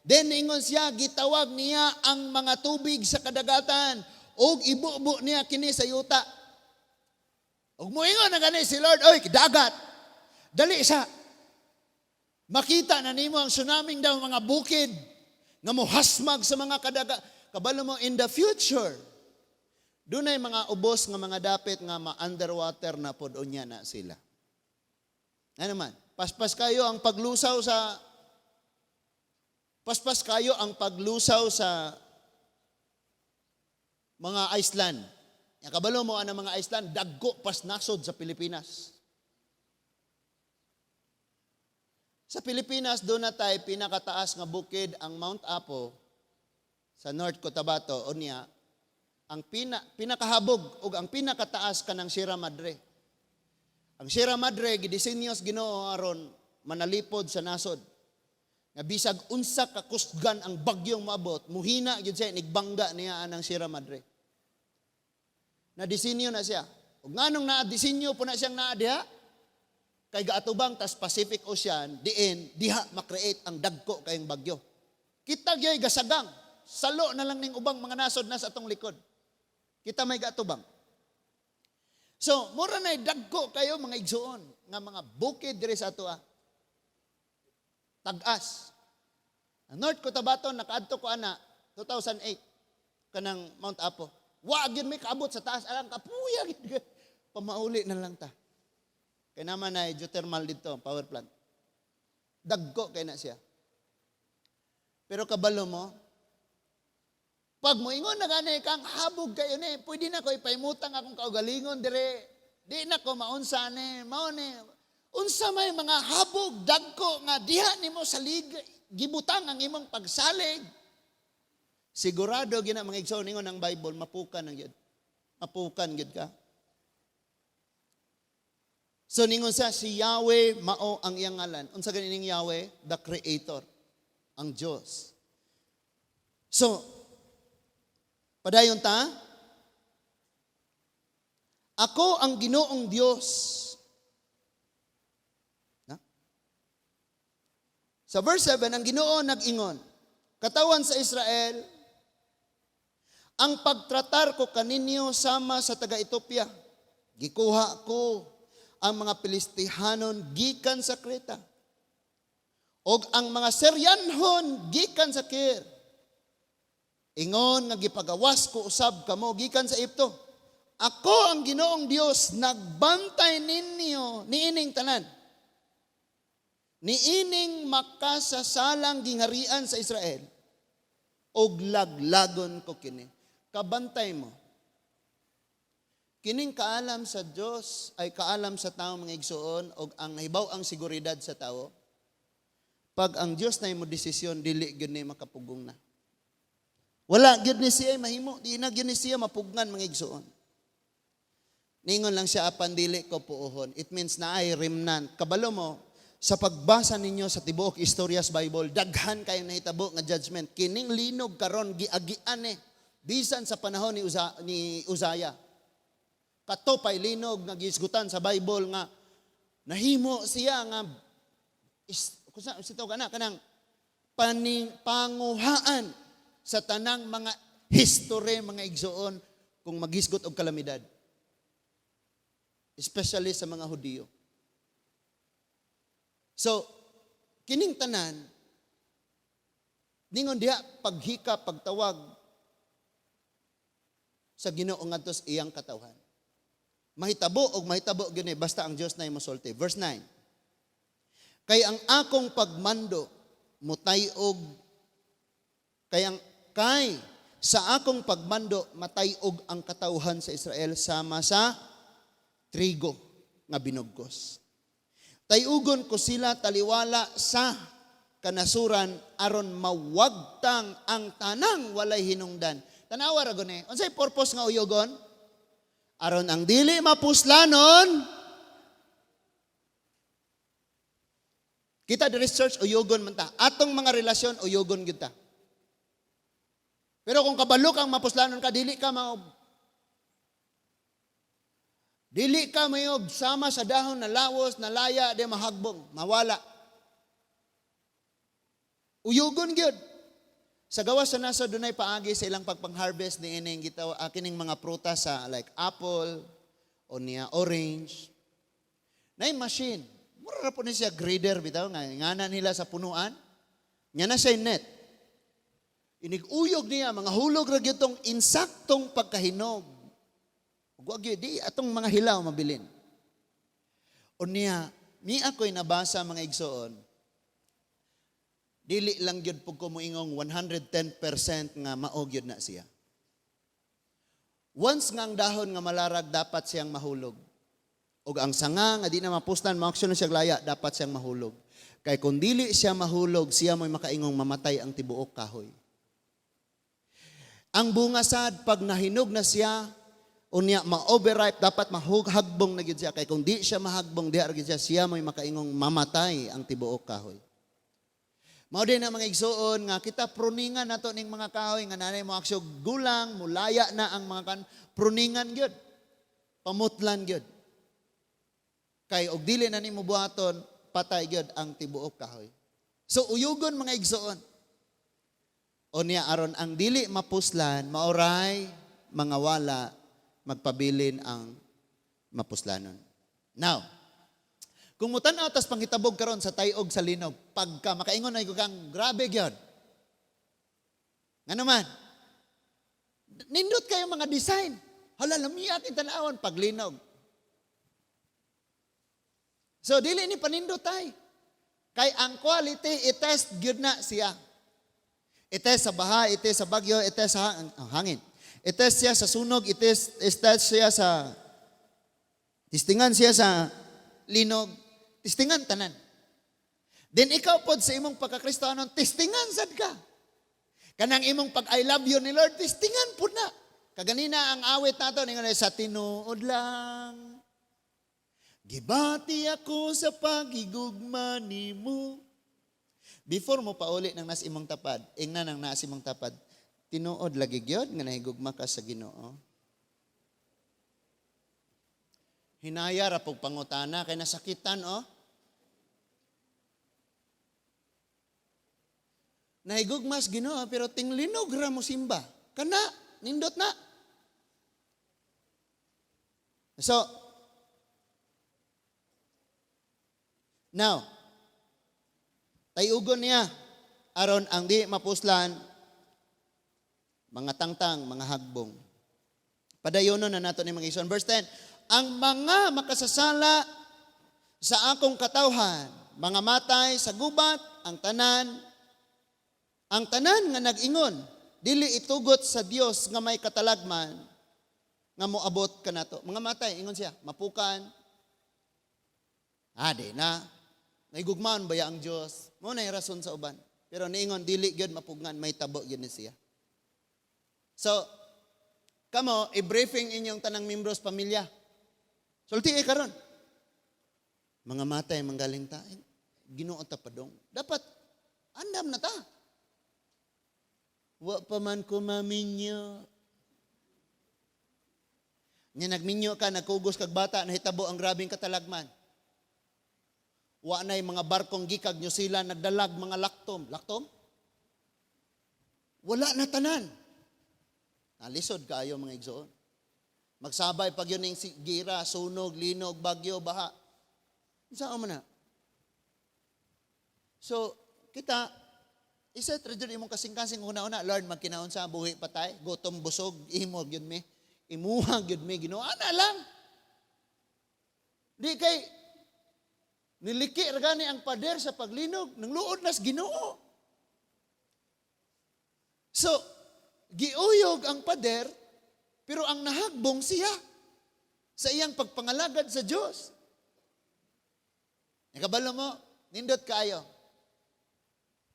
S1: Then ingon siya, gitawag niya ang mga tubig sa kadagatan ug ibubo niya kini sa yuta. Ug moingon na gani si Lord, oy, dagat. Dali sa makita na nimo ang tsunaming daw mga bukid nga mohasmag sa mga kadaga. Kabalo mo, in the future, dunay mga ubos nga mga dapit nga ma-underwater na pod unya na sila. Ano man, paspas kayo ang paglusaw sa mga Iceland. Ya, kabalo mo ang mga Iceland, dagko pas nasod sa Pilipinas. Sa Pilipinas, doon na tayo pinakataas nga bukid ang Mount Apo sa North Cotabato. Unya, ang pinakahabog o ang pinakataas kanang Sierra Madre. Ang Sierra Madre, gidisenyo sa Ginoo aron manalipod sa nasod. Nga bisag unsa ka kusgan ang bagyong maabot, muhina gyud siya, nigbangga niya anang Sierra Madre. Na disenyo na siya. Ug nganong na disenyo po na siyang naa diha? Kay gaatubang tas Pacific Ocean, diin diha ma-create ang dagko kayong bagyo. Kita gyoy gasagang, salo na lang ning ubang mga nasod na sa atong likod. Kita may gaatubang. So, mura na dagko kayo mga igsuon nga mga bukid diri sa atoa. Tag-as. Ang North Cotabato, nakaadto ko ana 2008 kanang Mount Apo. Wa gyud may kaabot sa taas, alang kapuya gyud. Pamauli na lang ta. Kay naman ay geothermal dito, power plant. Dagko kay na siya. Pero kabalo mo, pag moingon na gani kang habog kayo ni, pwede na ko ipaimutang akong kaugalingon dire. Di na ko maunsa ni, mao ni. Unsa may mga habog dagko nga diha nimo salig gibutang ang imong pagsalig. Sigurado gina mga igsoon, ingon ang Bible, mapukan ang gyud. Mapukan gyud ka. So ningon siya, si Yahweh mao ang iyang ngalan. Unsa gani ning Yahweh? The Creator, ang Diyos. So, padayon ta. Ako ang Ginoong Diyos. Na? Sa verse 7, ang Ginoo nag-ingon, katawan sa Israel, ang pagtratar ko kaninyo sama sa taga-Ethiopia. Gikuha ko ang mga Pilistihanon gikan sa Creta. Og ang mga Syrianhon gikan sa Kir. Ingon nga gipagawas ko usab kamo gikan sa Egypto. Ako ang Ginoong Dios nagbantay ninyo niining tanan, niining makasasalang gingharian sa Israel, og laglagon ko kini. Kabantay mo. Kining kaalam sa Dios ay kaalam sa tao, mga igsuon, og ang hibaw ang seguridad sa tao. Pag ang Dios na mo desisyon, dili gyud ni makapugong na. Wala gyud ni siya mahimo, di na gyud ni siya mapugnan, mga igsuon. Ningon lang siya, "Apan dili ko puohon." It means na ay remnant. Kabalo mo, sa pagbasa ninyo sa tibuok istorya sa Bible, daghan kayo nahitabo nga judgment. Kining linog karon giagian eh. Bisan sa panahon ni Uzziah. Kato pa'y linog nga gihisgutan sa Bible nga nahimo siya nga is, kusa sito kana kanang paning panguhaan sa tanang mga history, mga igsuon, kung maghisgot og kalamidad. Especially sa mga Hudiyo. So, kining tanan, ningon diha paghika, pagtawag sa Ginoo ngadto sa iyang katawhan. Mahitabo og mahitabo gyud ni basta ang Dios na mosulti. Verse 9. Kay ang akong pagmando mutay-og, kay sa akong pagmando matay-og ang katawhan sa Israel sama sa trigo nga binugkos. Tayugon ko sila taliwala sa kanasuran aron mawagtang ang tanang walay hinungdan. Tanawa ra gani. Unsay purpose nga uyugon? Aron ang dili mapuslanon. Kita diri sa church, uyugon man ta. Atong mga relasyon, uyugon gyud ta. Pero kung kabalo kang mapuslanon ka, dili ka mayog sama sa dahon na lawas, na laya, di mahagbong, mawala. Uyugon gyud. Sa gawas sa nasod, dunay paagi sa ilang pagpang-harvest ni ining gitaw kining mga prutas sa like apple o niya orange. Nay machine. Mura ra po ni siya grader bitaw nga ngana nila sa punuan. Nya na siya net. Inig-uyog niya mga hulog ra gyud tong insaktong pagkahinog. Ug wa gyud di atong mga hilaw mabilin. Unya, ni ako'y nabasa, mga igsoon, dili lang gyud pug ko moingong 110% nga mao gyud na siya. Once nga ang dahon nga malarag, dapat siyang mahulog. Ug ang sanga nga di na mapuslan, ma-action na siya laya, dapat siyang mahulog. Kay kung dili siya mahulog, siya mo'y makaingong mamatay ang tibuok kahoy. Ang bunga sad, pag nahinog na siya, unya ma-overripe, dapat mahagbong na gyud siya. Kay kung di siya mahagbong, diha ra gyud siya, siya mo'y makaingong mamatay ang tibuok kahoy. Mao din ang mga igsuon nga kita pruningan nato ning mga kahoy nga nanay mo aksyo gulang, mulaya na ang mga kan, pruningan gyud. Pamutlan gyud. Kay og dili na nimo buhaton, patay gyud ang tibuok kahoy. So uyugon, mga igsuon. O niya aron ang dili mapuslan, maoray mga wala magpabilin ang mapuslanon. Now, kung mutan-aw tas panghitabog karon sa tayog sa linog, pagka makaingon ay kang grabe gyud. Ngano man? Nindot kayo mga design. Hala, lamiya ating tanawon paglinog. So dili ni panindot tay. Kay ang quality i-test gyud na siya. I-test sa baha, i-test sa bagyo, i-test sa hangin. I-test siya sa sunog, i-test siya sa testingan siya sa linog, testingan tanan. Then ikaw pod sa imong pagkakristohanon, testingan sad ka. Kanang imong pag "I love you" ni Lord, testingan pud na. Kaganina ang awit nato ningon sa tinuod lang. Gibati ako sa pagigugma nimo. Before mo pauli ng nas imong tapad, ingna nang nas imong tapad, tinuod lagi gyud nga nahigugma ka sa Ginoo. Hinaya ra pug pangutana kay nasakitan, oh. Nahigugmas Ginoo pero tinglinog ra mo simba. Kana nindot na. So now, tayugon niya aron ang di mapuslan mga tangtang, mga hagbong. Padayonon na nato ni mga igsoon. Verse 10, "Ang mga makasasala sa akong katawhan, mga matay sa gubat, ang tanan nga nag-ingon, 'Dili itugot sa Dios nga may katalagman nga moabot kanato.'" Mga matay, ingon siya, mapukan. Ah, di na. Naigugmaan ba ya ang Dios? Mao na yung rason sa uban. Pero niingon, dili gyud mapugngan, may tabo gyud ni siya. So, kamo, i-briefing inyong tanang membros pamilya. Sulti eh karon. Mga matay manggaling ta. Ginoo ta padong. Dapat andam na ta. Wa pa man ko maminyo. Nya nagminyo ka, nagkugos kag bata, nahitabo ang grabing katalagman. Wa na'y mga barkong gikag New Zealand nagdalag mga laktom. Laktom? Wala na tanan. Nalisod kaayo, mga igsoon. Magsabay pag yun yung gira, sunog, linog, bagyo, baha. Saan man na? So, kita, isa ra jud imong kasing-kasing una-una, "Lord, magkinaon sa buhi patay, gutom busog, imo gyud mi. Imuha gyud mi, Ginoo." Ana lang. Di kay niliki ra gani ang pader sa paglinog, nang luod nas Ginoo. So, giuyog ang pader, pero ang nahagbong siya sa iyang pagpangalagad sa Dios. Nakabalo mo, nindot kaayo.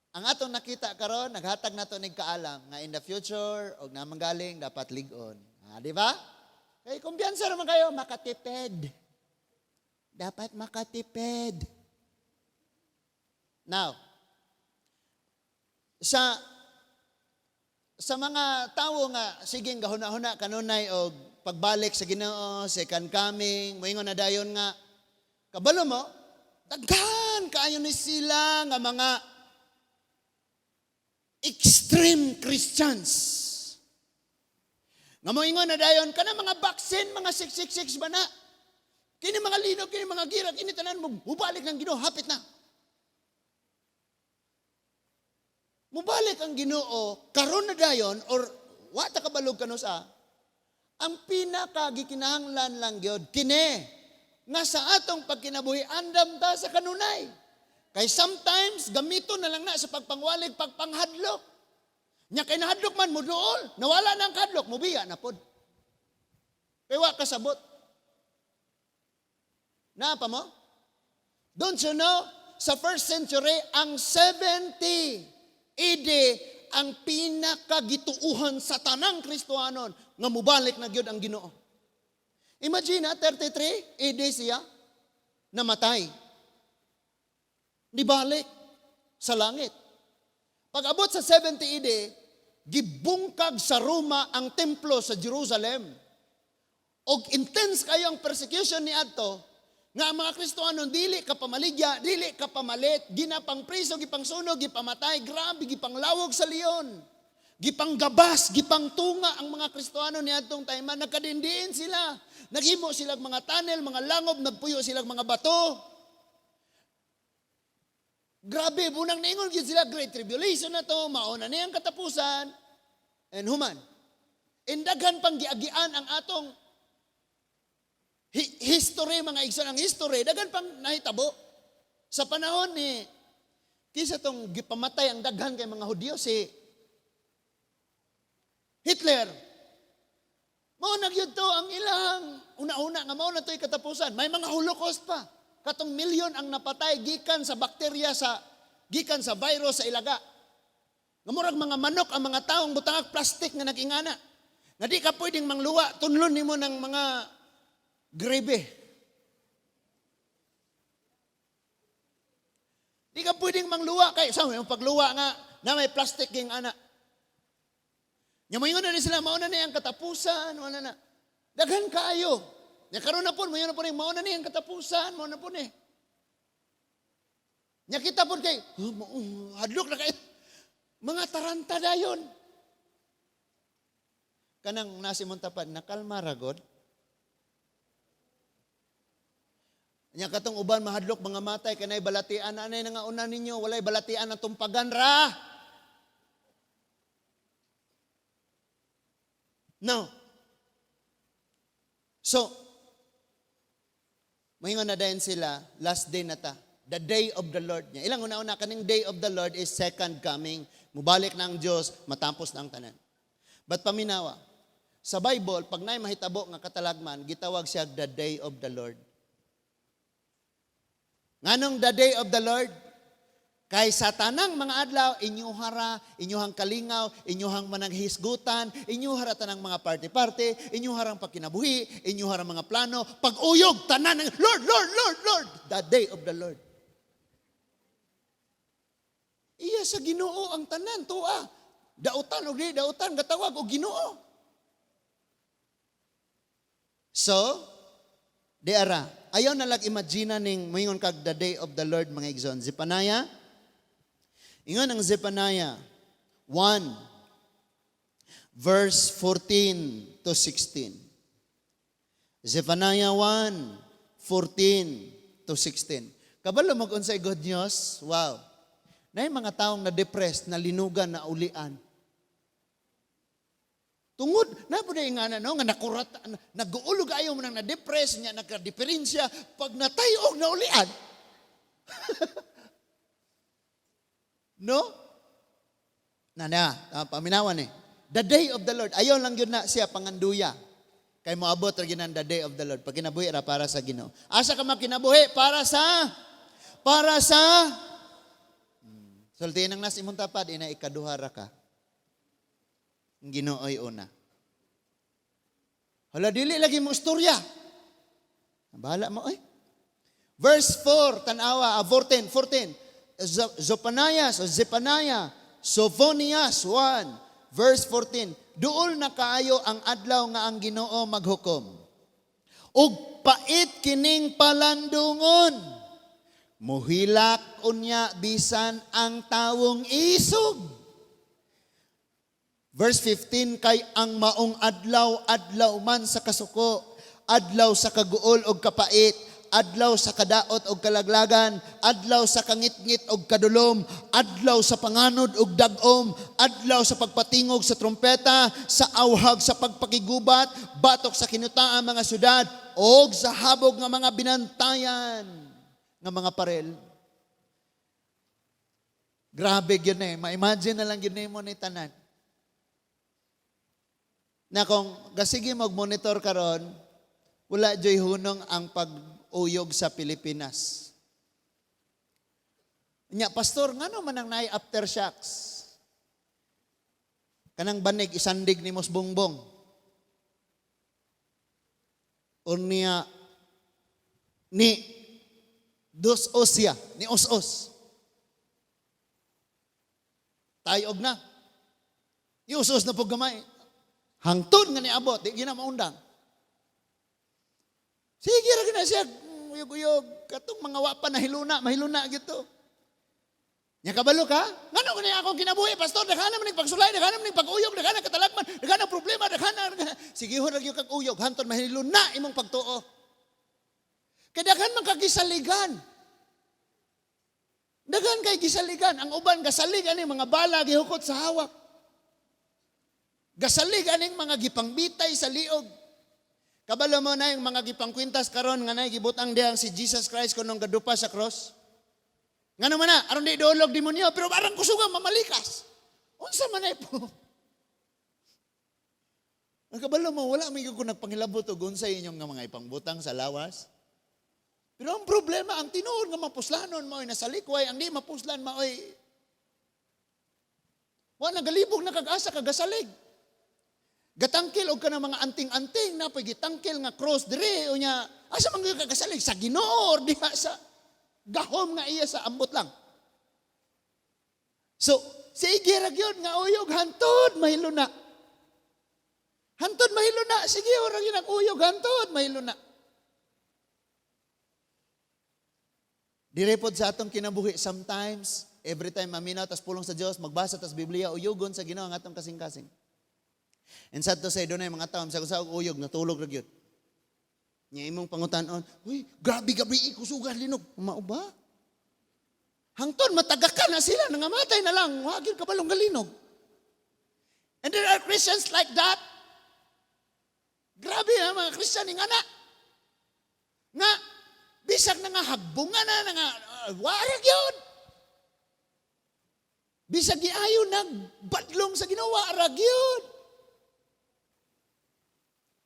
S1: Ang atong nakita karon, naghatag nato nig kaalam nga in the future og namanggaling dapat lig-on. Ah, di ba? Kay kumpiyansa naman kayo, makatipid. Dapat makatipid. Now, sa mga tawo nga sigeng gahuna-huna kanunay og pagbalik sa Ginoo, second coming, moingon na dayon nga kabalo mo, daghan kaayo ni sila nga mga extreme Christians. Nga moingon na dayon kana mga vaccine, mga 666 ba na? Kini mga linog, kini mga gira, kini tanan mo, mubalik ng Ginoo, hapit na. Mubalik ang Ginoo karon na dayon or wa ta kabalog kanusa. Ang pinaka gikinahanglan lang gyud kini nga sa atong pagkinabuhi andam ta sa kanunay. Kay sometimes gamito na lang na sa pagpangwalig, pagpanghadlok. Nya kay nahadlok man moduol, nawala na ang kadlok, mobiya na pod. Kay wa kasabot. Naa pa mo? Don't you know, sa first century, ang 70 AD ang pinakagituuhan sa tanang Kristohanon nga mubalik na gyud ang Ginoo. Imagine, 33 AD siya namatay. Nibalik sa langit. Pag abot sa 70 AD, gibungkag sa Roma ang templo sa Jerusalem. Og intense kayo ang persecution ni adto nga ang mga Kristohanon dili ka pamaligya, dili ka pamalit, ginapang priso, gipang sunog, gipamatay, grabe, gipanglawog sa leon. Gipanggabas, gipangtunga ang mga Kristohano ni adtong time. Nagkadindiin sila. Naghimo sila mga tunnel, mga langob, nagpuyo sila mga bato. Grabe, bunang niingon gyud sila, Great Tribulation na to, mauna na ang katapusan. And human. Indaghan pang giagian ang atong history, mga igsoon, ang history, daghan pang nahitabo. Sa panahon ni, kisa tong gipamatay ang daghan kay mga Hudyo, si Hitler. Mao na gyud to ang ilang una-una nga mao na to'y katapusan. May mga Holocaust pa. Katong milyon ang napatay gikan sa bakterya sa gikan sa virus sa ilaga. Nga murag mga manok ang mga taong butangag plastic nga nag-ingana. Nga di ka pwedeng mangluwa, tunlon nimo ng mga grebe. Di ka pwedeng mangluwa kay sa yung pagluwa nga na may plastic ging ana. Nya moingon na ni sila mao na ni ang katapusan, wala na. Daghan kaayo. Nya karon na pud moingon na pud mao na ni ang katapusan, mao na pud ni. Nya kita pud kay oh, hadlok na kay mga taranta dayon. Kanang nasi mong tapad, nakalma ra god. Nya katong uban mahadlok mga matay kanay balatian anay nga una ninyo, walay balatian ang tumpagan ra. No. So, moingon na dayon sila, last day na ta. The day of the Lord niya. Ilang una-una, kaning day of the Lord is second coming. Mubalik na ang Diyos, matapos na ang tanan. But paminawa, sa Bible, pag naay mahitabo nga katalagman, gitawag siya the day of the Lord. Nganong the day of the Lord? Kay sa tanang mga adlaw, inyuhara, inyuhang kalingaw, inyuhang managhisgutan, inyuhara tanang mga party-party, inyuharang pagkinabuhi, inyuhara mga plano, pag-uyog, tanan ng Lord, Lord, Lord, Lord, the day of the Lord. Iya sa Ginoo ang tanan, tuwa. Dautan og di dautan, gatawag og Ginoo. So, di ara, ayaw na lag imagine ning moingon kag the day of the Lord, mga igsoon. Zephaniah, ingon ang Zephaniah 1 verse 14 to 16. Zephaniah 1, 14 to 16. Kabalo mag unsay good news? Wow. Naay mga taong na-depressed, na linugan, na ulian. Tungod, na po na nga na, no, nga nakurat, nag-uulog ayaw mo nang na-depress, niya nagka-diferensya, pag natayog na ulian. No? Na na, paminawan eh. The day of the Lord. Ayaw lang yun na siya panganduya. Kay moabot ra ginan the day of the Lord. Pag kinabuhi ra para sa Ginoo. Asa ka makinabuhi? Para sa Sultihin ang nas imong tapad, ina ikaduha ra ka. Ang Ginoo'y una. Hala, dili lagi mo istorya. Bahala mo, eh. Verse 4, tanawa, 14, 14. Zopanias o Zephaniah, Sophonias 1, verse 14. Duol na kaayo ang adlaw nga ang Ginoo maghukom. Ug pait kining palandungon. Muhilak unya bisan ang tawong isog. Verse 15, kay ang maong adlaw, adlaw man sa kasuko, adlaw sa kaguol og kapait, adlaw sa kadaot og kalaglagan, adlaw sa kangitngit og kadulom, adlaw sa panganod og dag-om, adlaw sa pagpatingog sa trompeta, sa awhag sa pagpakigubat, batok sa kinutaan mga syudad, og sa habog nga mga binantayan nga mga parel. Grabe gyud eh. Ma-imagine na lang gyud nimo ni tanan. Na kung gasige mag-monitor karon, wala joy hunong ang pag-uyog sa Pilipinas. Nya, pastor, ngano man ang naay aftershocks? Kanang banig isandig ni Mos Bongbong. Unya ni dos osya, ni os-os. Tayog na. Ius-os na po gamay. Hangtod nga niabot, di gina maundang. Sige ra gina siya, uyog-uyog, katong mga wa pa nahiluna, mahiluna gito. Nya kabalo ka? Ngano ko niya akong kinabuhi, pastor, daghan man ning pagsulay, daghan man ning pag-uyog, daghan katalagman, daghan problema, daghan. Sige ho ra gyud kag uyog, hantod mahiluna imong pagtuo. Kay daghan man kag gisaligan. Daghan kay gisaligan, ang uban gasalig ani mga bala gihukot sa hawak. Gasalig aning mga gipangbitay sa liog. Kabalo mo na yung mga gipangkwintas karon nga nay gibutang dihang si Jesus Christ kunong gadupa sa cross. Ngano man na, aron di dolog demonyo, pero arang kusuga mamalikas. Unsa man ay po? Ang kabalo mo, wala may ko nagpangilabot og unsay inyong nga mga ipangbutang sa lawas. Pero ang problema, ang tinuod nga mapuslanon mao'y nasalikway, ang di mapuslan mao'y wa nagalibog na kag-asa kagasalig. Gatangkil og kanang mga anting-anting na pag gitangkil nga cross dire unya asa man gyud kagasalig sa Ginoo or diha sa gahom nga iya sa ambot lang. So, sige ra gyud nga uyog hantod mahilo na. Hantod mahilo na, sige ora gyud ang uyog hantod mahilo na. Dire pod sa atong kinabuhi sometimes every time maminaw tas pulong sa Dios, magbasa tas Biblia, uyugon sa Ginoo ang atong kasing-kasing. And sad to say, doon ay mga tao, sa uyog, natulog ra gyud. Nya imong pangutan-on, uy, grabe gabi, kusugan linog. Mao ba? Hangtod, matagakan na sila, nangamatay na lang, wagil kabalong galinog. And there are Christians like that. Grabe ha, mga Christian, nga na. Nga, bisag na nga hagbungan na, nga, wa ra gyud. Bisag giayo nagbadlong sa Ginoo, wa ra gyud.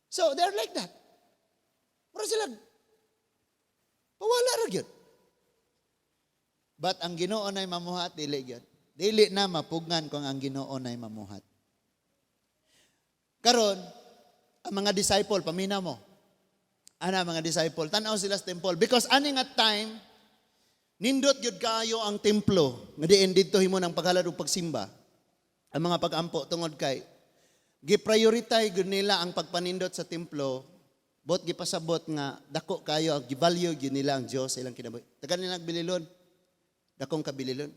S1: So, they're like that. Mura sila, pawala ra gyud. But ang Ginoo nay mamuhat, dili gyud. Dili na mapugngan kung ang Ginoo nay mamuhat. Karon, ang mga disciple, pamina mo. Ana mga disciple, tan-aw sila sa temple because ani nga time nindot gyud kaayo ang templo nga diin didto himo ng paghalad ug pagsimba. Ang mga pag-ampo tungod kay gi-prioritize gyud nila ang pagpanindot sa templo, bot gipasabot nga dako kayo ang gi-value gyud nila ang Dios sa ilang kinabuhi. Tagan nila bililon. Dakong kabililon.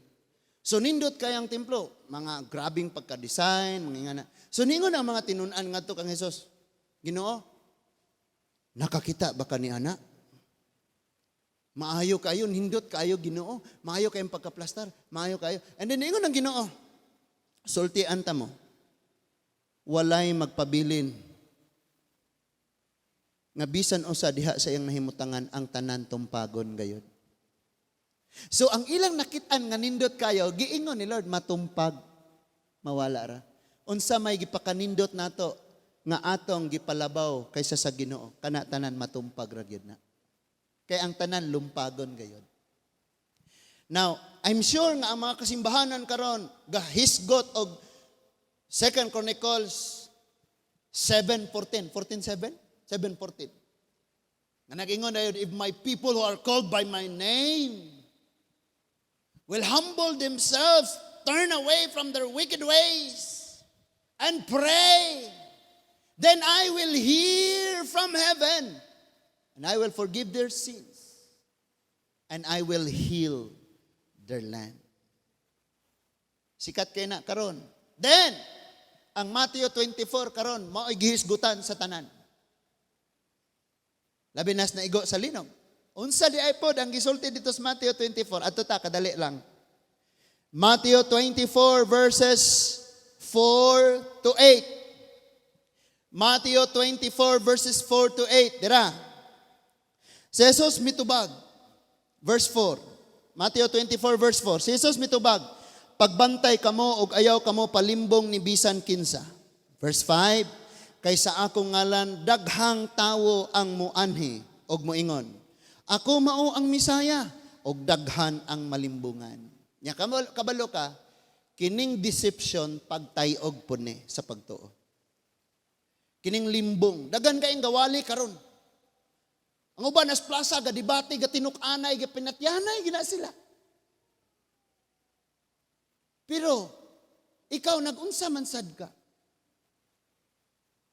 S1: So nindot kay ang templo, mga grabing pagka-design, mga ingana. So ningon ang mga tinun-an ngadto kang Jesus, "Ginoo, nakakita ba ka ni ana? Maayo kayo, nindot kayo, Ginoo. Maayo kayong pagkaplastar, maayo kayo." And then ningon ang Ginoo, "Sultian ta mo. Walay magpabilin nga bisan usa diha sa iyang nahimutangan, ang tanan tumpagon gayod." So ang ilang nakitaan nga nindot kayo, giingon ni Lord matumpag, mawala ra. Unsa may gipakanindot nato nga atong gipalabaw kaysa sa Ginoo, kana tanan matumpag ra gyud na. Kay ang tanan lumpagon gayod. Now, I'm sure nga ang mga kasimbahanan karon gahisgot og Second Chronicles 7:14, 14:7, 7:14. Nga nag-ingon na yun, "If my people who are called by my name will humble themselves, turn away from their wicked ways, and pray, then I will hear from heaven, and I will forgive their sins, and I will heal their land." Sikat kay na karon. Then, ang Matthew 24 karon mao'y gihisgutan sa tanan. Labi nas naigo sa linog. Unsa di ay pod ang gisulti dito sa Matthew 24? Adto ta, kadali lang. Matthew 24 verses 4 to 8. Matthew 24 verses 4 to 8. Dira. Si Jesus mitubag. Verse 4. Matthew 24 verse 4. Si Jesus mitubag, "Pagbantay kamo og ayaw kamo palimbong ni bisan kinsa." Verse 5, "Kay sa akong ngalan daghang tawo ang muanhi og moingon, 'Ako mao ang Misaya,' og daghan ang malimbungan." Nya kabalo ka, kining deception pagtayog po ni sa pagtuo. Kining limbong, daghan kayong gawali karon. Ang uban as plaza ga debate, ga tinuk-anay, ga pinatyanay gina sila. Pero ikaw, nagunsa man sad ka?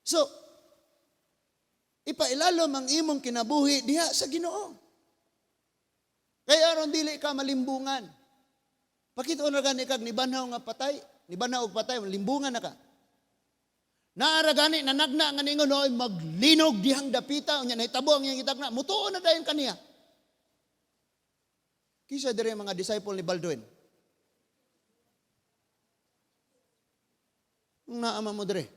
S1: So, ipailalom ang imong kinabuhi diha sa Ginoo. Kaya aron dili ka malimbungan. Pakita na gani kag nibanhaw nga patay, nibanhaw og patay, limbungan na ka. Naara gani nanagna nga ningon, "Oy, maglinog dihang dapita," unya nahitabo ang iyang gitagna, mutuo na dayon kaniya. Kisa diri mga disciple ni Baldwin. Ang naama mo dire.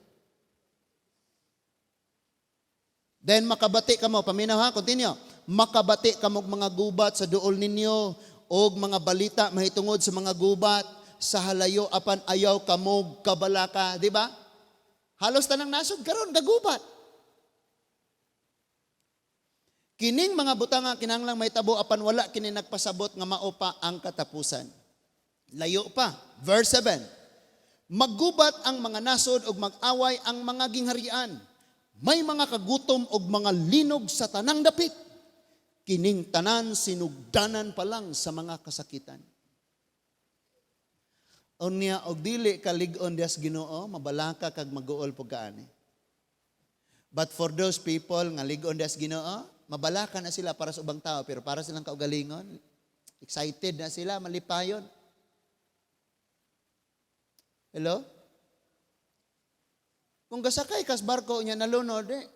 S1: Then makabati kamo, paminaw ha, continue. "Makabati kamo og mga gubat sa duol ninyo og mga balita mahitungod sa mga gubat sa halayo, apan ayaw kamo kabalaka," di ba? Halos tanang nasod karon gagubat. "Kining mga butanga kinahanglang mahitabo, apan wala kini nagpasabot nga mao pa ang katapusan. Layo pa." Verse 7. "Maggubat ang mga nasod ug mag-away ang mga gingharian. May mga kagutom og mga linog sa tanang dapit. Kining tanan sinugdanan pa lang sa mga kasakitan." Unya og dili ka lig-on dias Ginoo, mabalaka kag maguol pug kaani. But for those people nga lig-on dias Ginoo, mabalaka na sila para sa ubang tao, pero para silang kaugalingon, excited na sila, malipayon. Hello? Kung gasakay kas barko niya nalunod, eh,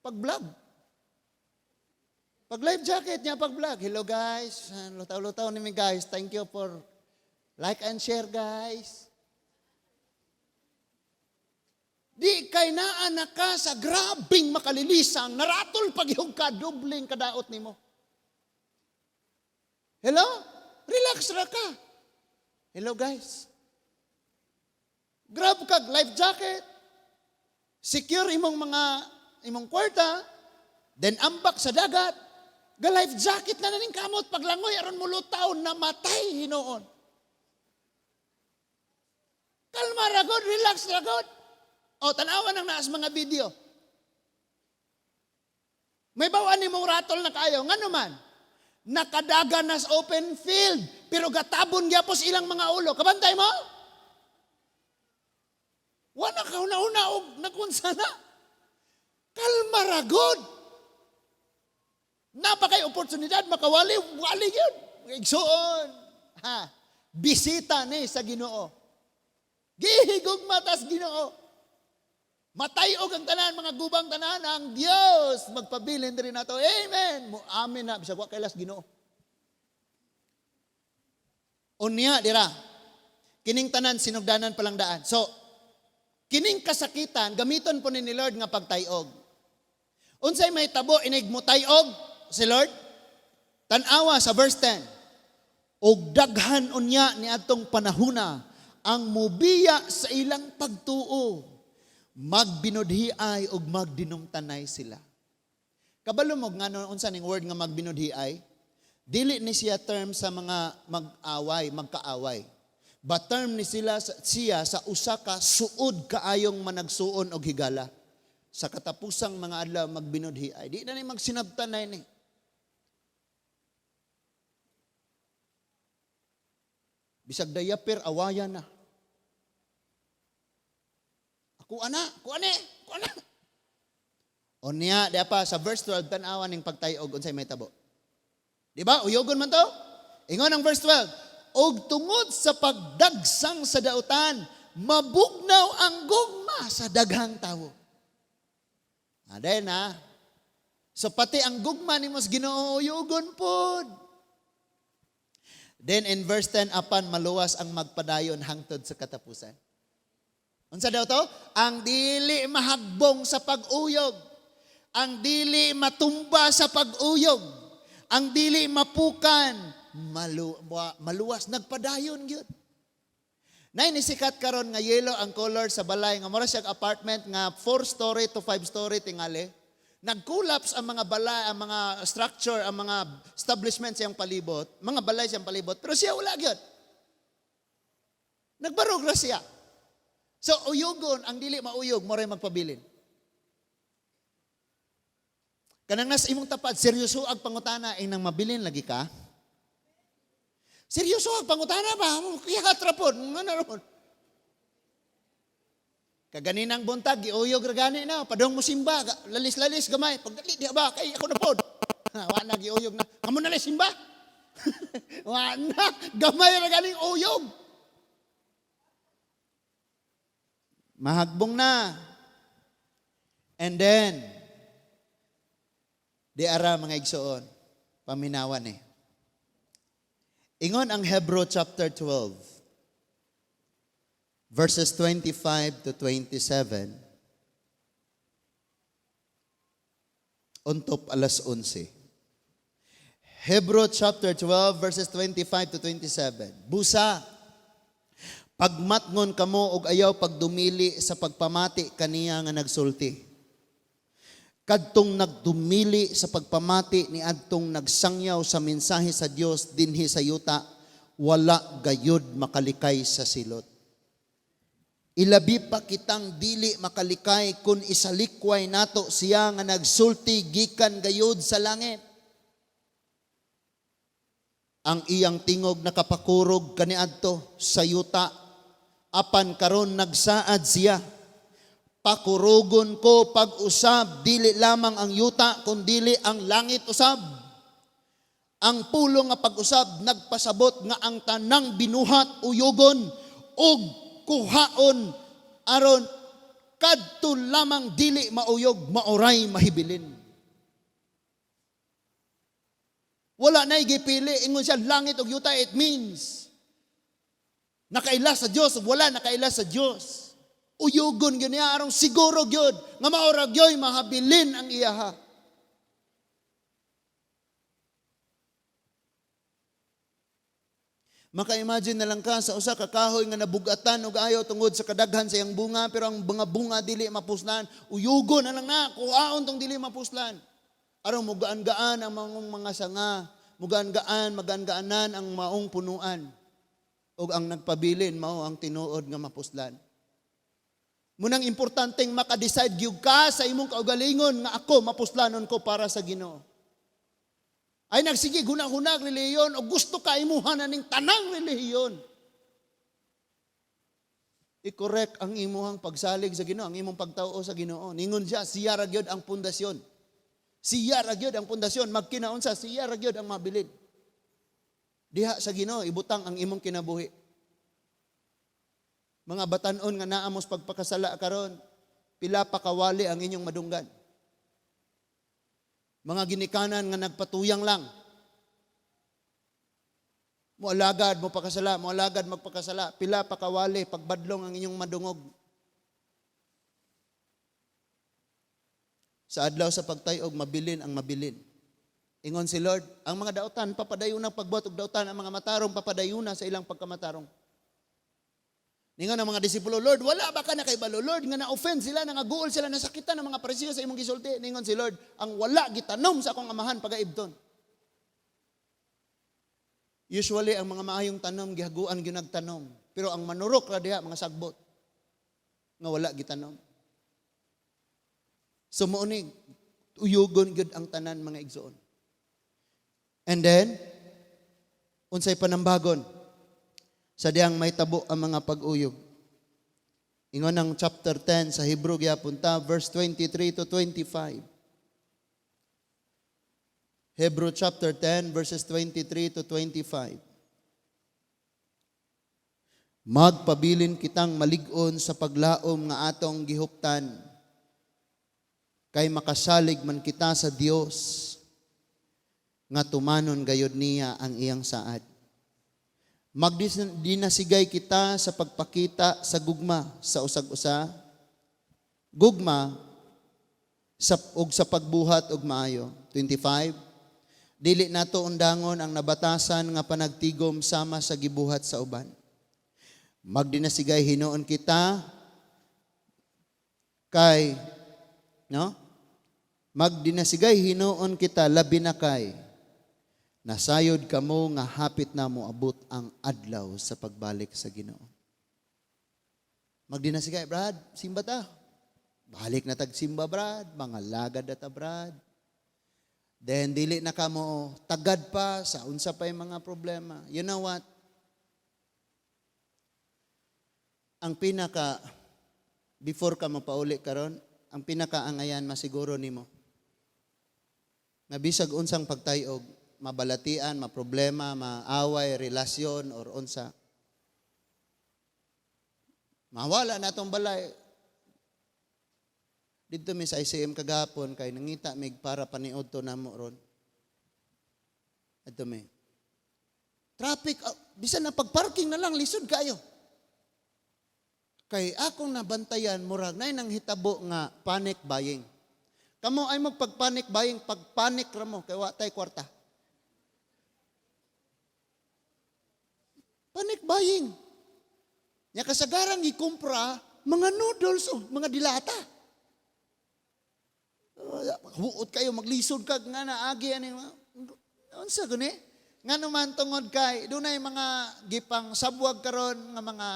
S1: pag-vlog. Pag life jacket niya, pag-vlog. "Hello guys, lutaw-lutaw ni mi guys. Thank you for like and share, guys." Di kay naa na ka sa grabing makalilisang, naratol pagyog ka, dubling kadaot nimo. Hello? Relax ra ka. Hello, guys. Grab kag life jacket. Secure imong mga imong kwarta. Then ambak sa dagat. Ga life jacket na ning kamot paglangoy aron mulutaw na matay hinuon. Kalma ra gud, relax ra gud. O tanawa nang naas mga video. May bawaan nimong ratol na kayo. Ngano man? Nakadagan na sa open field, pero gatabon gyapos ilang mga ulo. Kabantay mo? Wala ka una-una og nakunsa na. Kalma ra gud. Napakay oportunidad makawali, wali yun. Igsuon. Ha? Bisita ni sa Ginoo. Gihigugma tas Ginoo. Matay-og ang tanan, mga gubang tanan, ang Dios magpabilin diri nato. Amen. Mo amen na bisag wa kailas Ginoo. Unya dira. Kining tanan sinugdanan palang daan. So, kining kasakitan gamiton po ni Lord nga pagtayog. Unsay may tabo inig mutayog si Lord? Tan-awa sa verse 10. Og daghan unya ni adtong panahuna ang mubiya sa ilang pagtuo. Magbinudhiay og magdinumtanay sila. Kabalo mo ngano unsa ning word nga magbinudhiay? Dili ni siya term sa mga mag-away, magkaaway. But term ni sila siya sa usa ka suod kaayong managsuon og higala. Sa katapusang mga adlaw magbinudhiay. Di na ni magsinabtanay ni. Bisag dayaper awayan na. Ako ana, ako ani, ako ana. O niya, di pa, sa verse 12, tan-awa ning pagtayog unsay may tabo. Di ba? Uyogon man to? Ingon ang verse 12, og tungod sa pagdagsang sa dautan, mabugnaw ang gugma sa daghang tawo. Aday na. So pati ang gugma nimo sa Ginoo uyogon pod. Then in verse 10, apan maluwas ang magpadayon hangtod sa katapusan. Unsa daw to? Ang dili mahagbong sa pag-uyog. Ang dili matumba sa pag-uyog. Ang dili mapukan, maluwas, nagpadayon gyud. Nay nisikat karon nga yellow ang color sa balay nga mura siyang apartment nga 4 story to 5 story tingali. Nag-collapse ang mga balay, ang mga structure, ang mga establishment siyang palibot, mga balay siyang palibot, pero siya wala gyud. Nagbarog ra siya. So uyugon ang dili mauyog mo magpabilin. Kanang nas imong tapad, seryoso ang pangutana, inang mabilin lagi ka? Seryoso ang pangutana ba? Kaya trapon, nga na ron. Kaganinang buntag, giuyog ra gani na, padong mo simba, lalis-lalis gamay, pagdali di ba, kay ako na pod. Wa na giuyog na, kamo na simba. Wa na, gamay ra ganing uyog. Mahagbong na. And then, di ara mga igsoon, paminawan eh. Ingon ang Hebrew chapter 12, verses 25 to 27, untop alas 11. Hebrew chapter 12, verses 25 to 27. Busa, pagmatngon kamo og ayaw pagdumili sa pagpamati kaniya nga nagsulti. Kadtong nagdumili sa pagpamati ni adtong nagsangyaw sa mensahe sa Dios dinhi sa yuta, wala gayud makalikay sa silot. Ilabi pa kitang dili makalikay kun isalikway nato siya nga nagsulti gikan gayud sa langit. Ang iyang tingog nakapakurog kaniadto sa yuta, apan karon nagsaad siya. Pakurugon ko pag-usab, dili lamang ang yuta, kundili ang langit usab. Ang pulong nga pag-usab nagpasabot nga ang tanang binuhat uyugon ug kuhaon aron kadto lamang dili mauyog maoray mahibilin. Wala na gipili ingon siya langit ug yuta, it means nakaila sa Dios, wala nakaila sa Dios. Uyugon gyud niya aron siguro gyud nga mao ra gyoy mahabilin ang iyaha. Maka-imagine na lang ka sa usa ka kahoy nga nabugatan og ayo tungod sa kadaghan sa iyang bunga, pero ang mga bunga dili mapuslan. Uyugon na lang na, kuhaon tong dili mapuslan. Aron mugaan-gaan ang maong mga sanga, mugaan-gaan, magaan-gaanan ang maong punuan. Ug ang nagpabilin mao ang tinuod nga mapuslan. Munang importanteng maka-decide gyud ka sa imong kaugalingon nga ako mapuslanon ko para sa Ginoo. Ay nagsige hunag-hunag relihiyon o gusto ka imuha na ning tanang relihiyon. I-correct ang imuhang pagsalig sa Ginoo, ang imong pagtao sa Ginoo. Ningon siya, siya ra gyud ang pundasyon. Siya ra gyud ang pundasyon, magkinaunsa siya ra gyud ang mabilin. Diha sa Ginoo ibutang ang imong kinabuhi. Mga batan-on nga naa mos pagpakasala karon, pila pa kawali ang inyong madunggan. Mga ginikanan nga nagpatuyang lang. Moalagad, mopakasala, moalagad, magpakasala. Pila pa kawali, pagbadlong ang inyong madungog. Sa adlaw sa pagtayog, mabilin ang mabilin. Ingon si Lord, ang mga dautan, papadayuna pagbuhat og dautan, ang mga matarong, papadayuna sa ilang pagkamatarong. Ningon ang mga disipulo, Lord, wala ba ka nakaibalo? Lord, nga na-offend sila, nangaguol sila, nasakitan ang mga Parisiyo sa imong gisulti. Ningon si Lord, ang wala gitanom sa akong amahan pagaibton. Usually, ang mga maayong tanom, gihaguan ginagtanom. Pero ang manurok ra diha, mga sagbot, nga wala gitanom. So mao ni, uyugon gyud ang tanan mga igsoon. And then, unsay panambagon? Sa diyang may tabo ang mga pag-uyog. Ingon ang chapter 10 sa Hebrew gyapon ta, verse 23 to 25. Hebrew chapter 10 verses 23 to 25. Magpabilin kitang malig-on sa paglaom nga atong gihuptan, kay makasalig man kita sa Dios nga tumanon gayod niya ang iyang saad. Magdinasigay kita sa pagpakita sa gugma sa usag-usa, gugma sa, ug sa pagbuhat og maayo. 25. Dili nato undangon ang nabatasan nga panagtigom sama sa gibuhat sa uban. Magdinasigay hinuon kita kay no? Magdinasigay hinuon kita labi na kay nasayod kamo nga hapit na moabot ang adlaw sa pagbalik sa Ginoo. Magdinasigay, Brad, simba ta. Balik na tag simba, Brad. Mga lagad na ta, Brad. Then, dili na kamo tagad pa sa unsa pa yung mga problema. You know what? Ang pinaka, before ka mapauli karon, ang pinakaangayan masiguro nimo. Nga bisag unsang pagtayog, mabalatian, maproblema, maaway, relasyon, or unsa. Mawala na itong balay. Dito mi sa ICM kagahapon, kay nangita mig para paniod to namo ron. Adto mi. Traffic, bisan na pagparking na lang, lisod kayo. Kay akong nabantayan, murag nay nang hitabo nga panic buying. Kamo ay magpag-panic buying, pag-panic ra mo, kay wa tay kwarta. Panic buying. Nya kasagaran gikumpra mga noodles o mga dilata. Huot kayo, maglisod ka nga naagi ani. Unsa gani? Nga naman tungod kay dunay mga gipang sabwag karon nga mga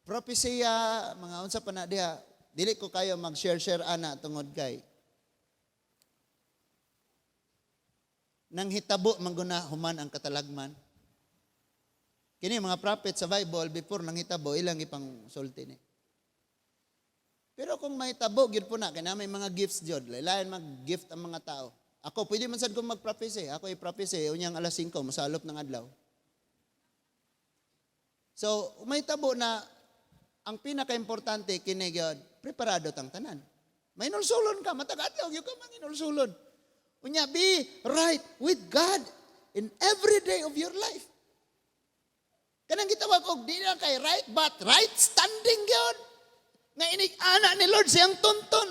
S1: propesya, mga unsa pa na diha. Dili ko kayo mag-share-share ana tungod kay nang hitabo mangguna human ang katalagman. Kini mga prophet sa Bible before nang hitabo ilang ipang sulti ni. Pero kung may tabo gyud po na kay na may mga gifts jud, lain mag-gift ang mga tao. Ako pwede man sad kong mag-prophesy. Ako i-prophesy unyang alas 5 mosalop ng adlaw. So, may tabo na ang pinaka-importante kini gyud, preparado tang tanan. May inulsulon ka, matag adlaw gyud ka manginulsulon. Unya be right with God in every day of your life. Kanang gitawag og di lang kay right but right standing gyud. Nga inig ana ni Lord siyang tunton.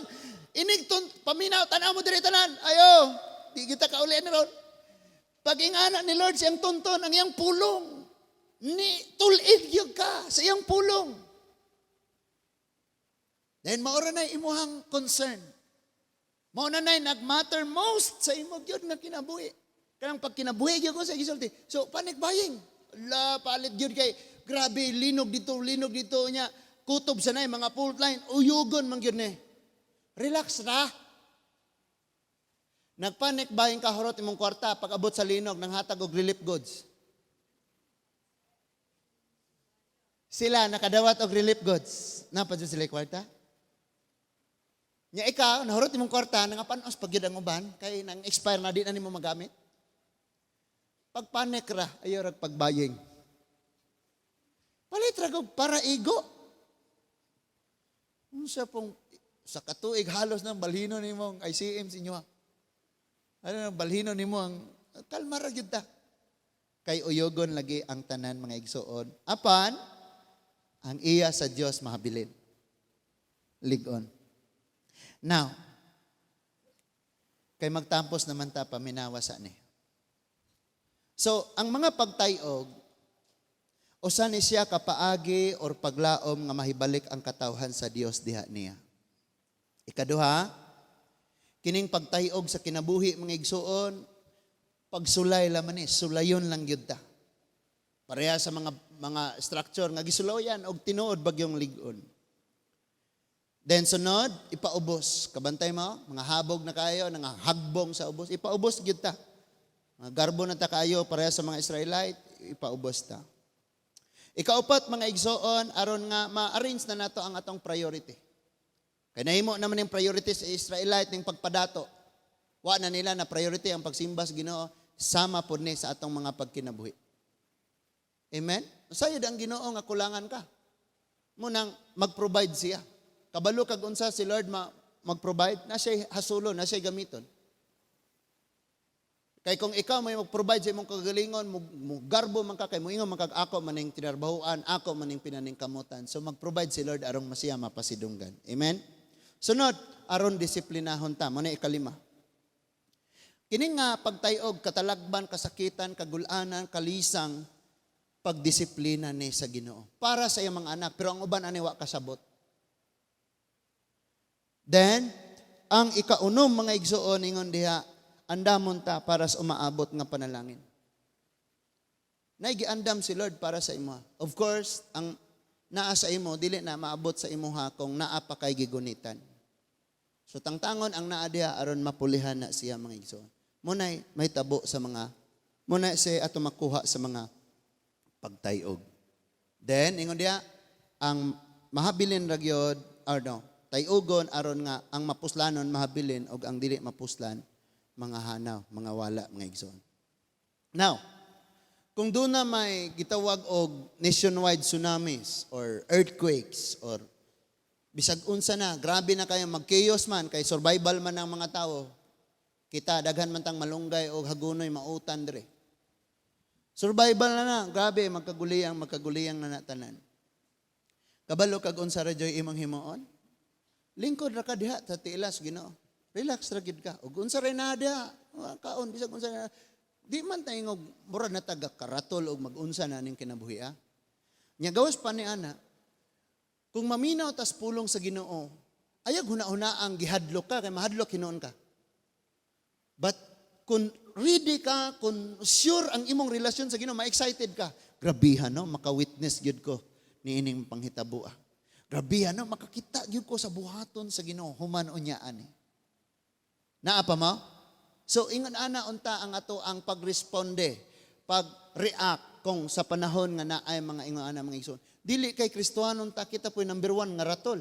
S1: Inig tun paminaw, tanaw mo diri tanan. Ayo, di kita kauli ni ron. Pag ingana ni Lord siyang tunton, ang iyang pulong. Ni tul-id gyud ka sa iyang pulong. Then mao ra na imuhang concern. Mao na na'y nag-matter most sa imo gyud nga kinabuhi. Kanang pag kinabuhi gyud ko sa gisulti. So panic buying. La palit gyud kay grabe linog dito nya. Kutob sa nay mga fault line, uyugon man gyud ni. Relax ra. Nagpanic buying ka, hurot imong kwarta, pag abot sa linog nanghatag og relief goods. Sila nakadawat og relief goods. Napa jud sila kwarta? Nya ikaw, nahurot imong kwarta, nangapanos pag gyud ang uban kay nang expire na, di na nimo magamit. Pagpanik ra, ayaw rag pagbaying. Palit ra og para igo. Unsa pong sa katuig halos nang balhino nimo ang ICM sa inyo. Ano nang balhino nimo ang kalma ra gyud ta. Kay uyogon lagi ang tanan, mga igsuon. Apan ang iya sa Dios mahabilin. Ligon. Now, kay magtampos naman ta, paminawa sa ni. So, ang mga pagtayog, usa ni siya kapaagi or paglaom nga mahibalik ang katawhan sa Dios diha niya. Ikaduha, kining pagtayog sa kinabuhi, mga igsuon, pagsulay laman ni, sulayon lang gyud ta. Pareha sa mga structure nga gisulayan og tinuod bagyong lig-on. Then sunod, ipaubos. Kabantay mo, mga habog na kayo, nga hagbong sa ubos, ipaubos gyud ta. Mga garbo na ta kayo, pareha sa mga Israelite, ipaubos ta. Ikaupat, mga igsoon, aron nga ma-arrange na nato ang atong priority. Kay nahimo naman yung priority sa Israelite ning pagpadato. Wa na nila na priority ang pagsimba sa Ginoo, sama pod ni sa atong mga pagkinabuhi. Amen? Sayod ang Ginoo nga kulangan ka. Munang mag-provide siya. Kabalo kag unsa si Lord mag-provide, na siya hasulo, na siya gamiton. Kay kung ikaw may mag-provide sa imong kagalingon, mo garbo man ka kay moingon man kag ako maning tinarbahuan, ako maning pinaningkamutan. So mag-provide si Lord aron masiya mapasidunggan. Amen? Sunod, aron disiplinahon ta. Mo na ikalima. Kini nga pagtayog, katalagban, kasakitan, kagulanan, kalisang, pagdisiplina ni sa Ginoo. Para sa iyang mga anak, pero ang uban ani wa kasabot. Then, ang ikaunom, mga igsuon, ingon diha, andamon ta para sa umaabot nga panalangin. Naigiandam si Lord para sa imo. Of course, ang naa sa imo dili na maabot sa imuha kung naa pa kay gigunitan. So tangtangon ang naa diha aron mapulihan na siya, mga igsoon. Munay may tabo sa mga muna siya ato makuha sa mga pagtayog. Then ingon diha ang mahabilin ra gyud or no, tayugon aron nga ang mapuslanon mahabilin og ang dili mapuslan mga hanaw, mga wala, mga igsoon. Now, kung doon na may gitawag og nationwide tsunamis or earthquakes or bisag unsa na, grabe na kayo, mag-chaos man, kay survival man ng mga tao. Kita, daghan man tang malunggay o hagunoy mautan dire. Survival na na, grabe, magkaguliyang, magkaguliyang na natanan. Kabalo kag unsa ra joy imong himuon? Lingkod ra ka diha sa tilas Ginoo. Relax ra gid ka. Ug unsa ra na diha, kaon bisag unsa na. Di man ta ingog murag na taga karatol og magunsa na ning kinabuhi ah. Nya gawas pa ni ana, kung maminaw tas pulong sa Ginoo, ayag huna-huna ang gihadlok ka kay mahadlok hinuon ka. But kung ready ka, kung sure ang imong relasyon sa Ginoo, ma-excited ka. Grabihan no, maka-witness gyud ko niining panghitabo ah. Grabihan no, makakita gyud ko sa buhaton sa Ginoo human unya ani. Naa pa mo? So ingon ana unta ang ato ang pagresponde, pag-react kung sa panahon nga naay mga ingon ana, mga igsoon. Dili kay Kristohanon ta, kita po'y number one nga ratol.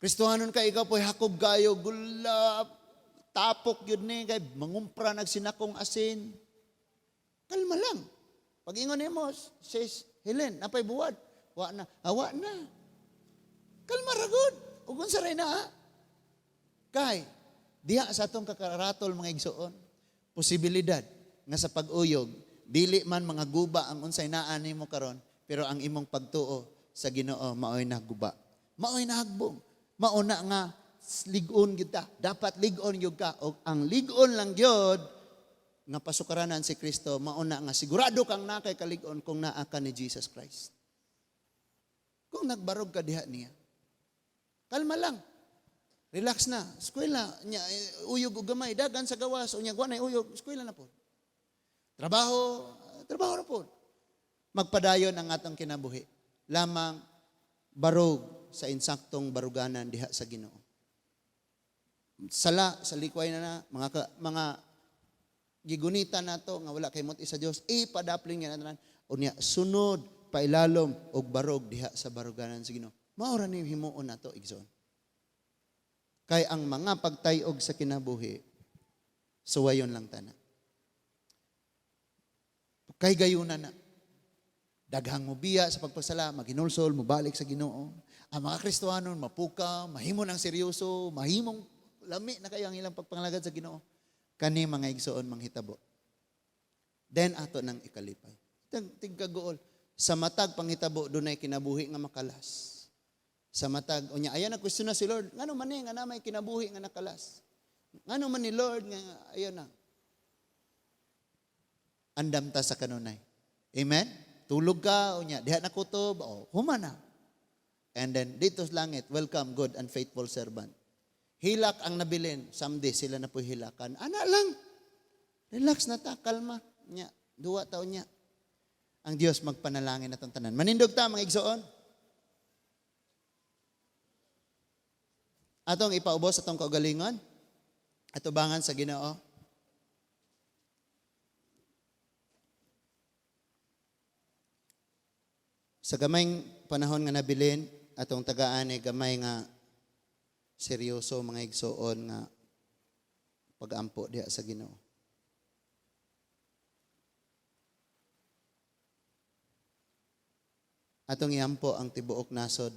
S1: Kristohanon ka, ikaw po'y hakob kayo, gula, tapok yun ni, kay mangumpra nagsinakong asin. Kalma lang. Pag ingon nimo, "Sis Helen, napay buwad." "Wa na." "Awa na." Kalma ra gud. Ug unsa ray naa? Kay diha sa atong kakaratol, mga igsoon, posibilidad nga sa pag-uyog, dili man mga guba ang unsay naa nimo karon, pero ang imong pagtuo sa Ginoo maoy naguba. Maoy nahagbong. Mao na nga lig-on gyud ta. Dapat lig-on gyud ka. Og ang lig-on lang gyud nga pasukaranan si Kristo, mao na nga sigurado kang naa kay kalig-on kung naa ka ni Jesus Christ. Kung nagbarog ka diha niya. Kalma lang. Relax na. Eskwela, nya, eh, uyog og gamay, dagan sa gawas, unya wa nay uyog, eskwela na po. Trabaho, trabaho na po. Magpadayon ang atong kinabuhi. Lamang barog sa insaktong baruganan diha sa Ginoo. Sala sa likway na na mga mga gigunita nato nga wala kay mot sa Dios, ipadapling nga tanan, unya sunod pailalom og barog diha sa baruganan sa Ginoo. Mao ra ni himuon nato, igsoon. Kay ang mga pagtayog sa kinabuhi, suwayon lang tana. Kay gayuna na. Daghang mobiya sa pagpasala, maghinulsol, mobalik sa Ginoo. Ang mga Kristohanon mapuka, mahimo ng seryoso, mahimong lami na kayo ang ilang pagpangalagad sa Ginoo. Kani mga igsoon manghitabo. Then ato nang ikalipay. Tigkaguol. Sa matag panghitabo dunay kinabuhi nga makalas. Sa matag unya ayan na question na si Lord, ngano man ni nga na may kinabuhi nga nakalas? Ngano man ni Lord nga ayan na? Andam ta sa kanunay. Amen? Tulog ka, unya, diha na kutob, oh, human na. And then, dito sa langit, "Welcome, good and faithful servant." Hilak ang nabilin, someday sila na po hilakan. Ana lang. Relax na ta, kalma. Nya, duwa taon niya. Ang Dios magpanalangin natong tanan. Manindog ta, mga igsoon. Atong ipaubos atong kaugalingon. Atubangan sa Ginoo. Sa gamayng panahon nga nabilin, atong tagaan ni gamay nga seryoso, mga igsoon, nga pagampo diha sa Ginoo. Atong iampo ang tibuok nasod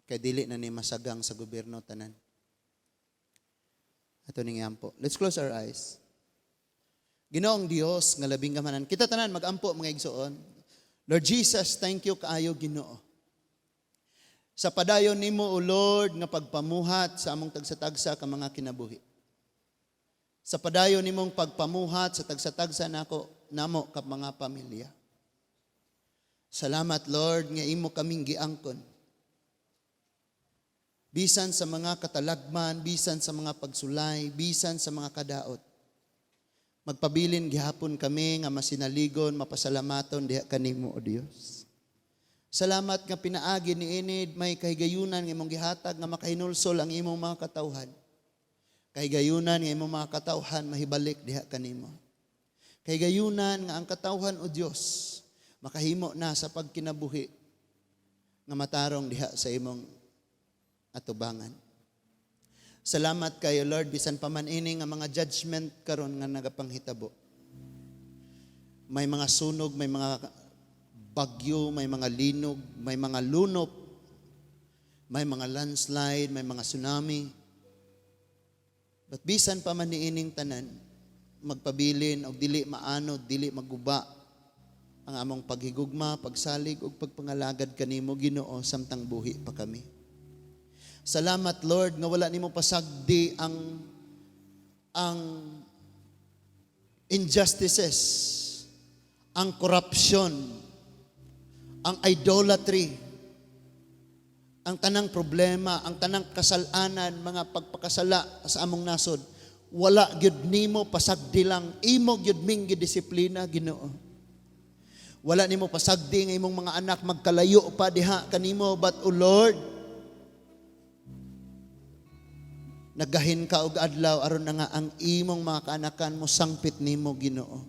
S1: kay dili na ni masagang sa gobyerno tanan. Ato ning iampo. Let's close our eyes. Ginoong Dios nga labing gamanan. Kita tanan magampo, mga igsoon. Lord Jesus, thank you kaayo, Ginoo. Sa padayon nimo, O Lord, nga pagpamuhat sa among tagsa-tagsa ka mga kinabuhi. Sa padayon nimong pagpamuhat sa tagsa-tagsa nako namo ka mga pamilya. Salamat, Lord, nga imo kaming giangkon. Bisan sa mga katalagman, bisan sa mga pagsulay, bisan sa mga kadaot. Magpabilin gihapon kami nga masinaligon, mapasalamaton diha kanimo, O Dios. Salamat nga pinaagi ni ini may kahigayunan nga imong gihatag nga makahinulsol ang imong mga katawhan. Kahigayunan nga imong mga katawhan mahibalik diha kanimo. Kahigayunan nga ang katawhan, O Dios, makahimo na sa pagkinabuhi nga matarong diha sa imong atubangan. Salamat kayo, Lord, bisan pa man ini nga mga judgment karon nga nagapanghitabo. May mga sunog, may mga bagyo, may mga linog, may mga lunop, may mga landslide, may mga tsunami. But bisan pa man niining tanan, magpabilin og dili maanod, dili maguba ang among paghigugma, pagsalig ug pagpangalagad kanimo, Ginoo, samtang buhi pa kami. Salamat, Lord, nga wala nimo pasagdi ang injustices, ang corruption, ang idolatry, ang tanang problema, ang tanang kasalanan, mga pagpakasala sa among nasod. Wala gyud nimo pasagdi lang, imo gyud ming gidisiplina, Ginoo. Wala nimo pasagdi nga imong mga anak magkalayo pa diha kanimo, but O Lord, nagahin ka og adlaw aron na nga ang imong mga kaanakan mo sangpit nimo, Ginoo.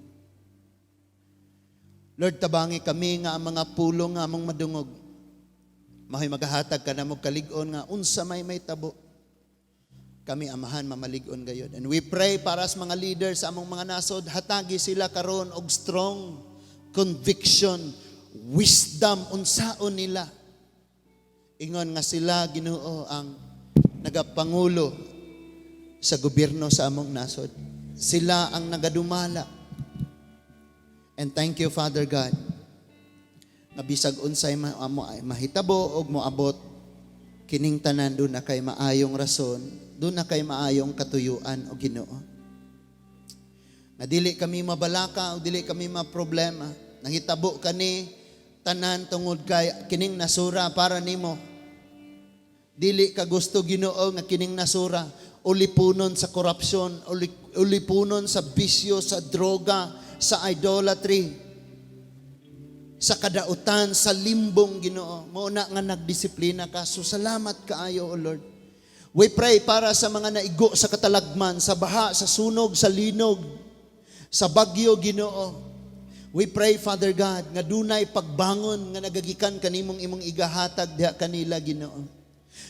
S1: Lord, tabangi kami nga ang mga pulong nga among madungog mahoy magahatag ka namo kalig-on nga unsa may tabo. Kami, Amahan, mamalig-on gayod. And we pray para sa mga leaders sa among mga nasod, hatagi sila karon og strong conviction, wisdom, unsaon nila. Ingon nga sila, Ginoo, ang nagapangulo sa gobyerno sa among nasod. Sila ang nagadumala. And thank you, Father God, Nga bisag unsay mahitabo og moabot, kining tanan duna kay maayong rason, duna kay maayong katuyuan, o Ginoo. Nga dili kami mabalaka o dili kami maproblema. Nahitabo kani tanan tungod kay kining nasura para nimo. Dili ka gusto, Ginoo, nga kining nasura ulipunon sa korupsyon, ulipunon sa bisyo, sa droga, sa idolatry, sa kadautan, sa limbong, Ginoo. Mao na nga nagdisiplina ka. So salamat kaayo, O Lord. We pray para sa mga naigo sa katalagman, sa baha, sa sunog, sa linog, sa bagyo, Ginoo. We pray, Father God, nga dunay pagbangon nga nagagikan kanimong imong igahatag diha kanila, Ginoo.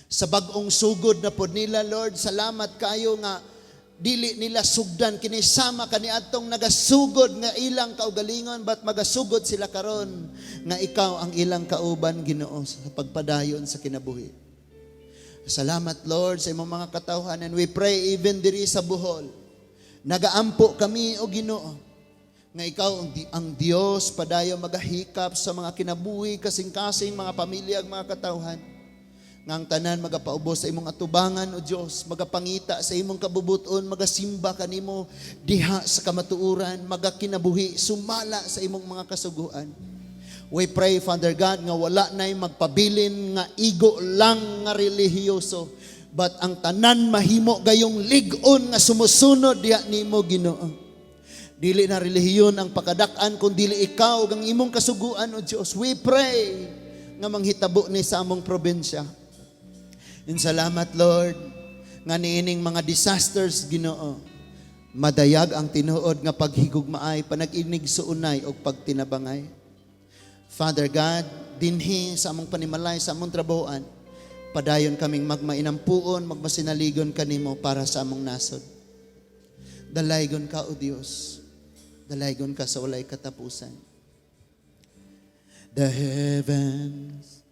S1: Sa bag-ong sugod na pod nila, Lord, salamat kayo nga dili nila sugdan kini sama kaniadtong nagasugod nga ilang kaugalingon, but magasugod sila karon nga ikaw ang ilang kauban, Ginoo, sa pagpadayon sa kinabuhi. Salamat, Lord, sa imong mga katawhan, and we pray even diri sa Bohol. Nagaampo kami, o Ginoo, nga ikaw ang Dios padayon magahikap sa mga kinabuhi, kasing-kasing, mga pamilya ug mga katawhan. Nga ang tanan magapaubos sa imong atubangan, o Dios, magapangita sa imong kabubuton, magasimba kanimo diha sa kamatuoran, magakinabuhi sumala sa imong mga kasuguan. We pray, Father God, nga wala na'y magpabilin nga igo lang nga relihiyoso, but ang tanan mahimo gayong lig-on nga sumusunod diha nimo, Ginoo. Dili na relihiyon ang pakadak-an, kun dili ikaw ang imong kasuguan, o Dios. We pray nga manghitabo ni sa among probinsya. And salamat, Lord, nga niining mga disasters, Ginoo, madayag ang tinuod nga paghigugmaay, panag-inigsuonay og pagtinabangay. Father God, dinhi sa among panimalay, sa among trabahoan, padayon kaming magmainampuon, magmasinaligon kanimo para sa among nasod. Dalaygon ka, O Dios. Dalaygon ka sa walay katapusan. The heavens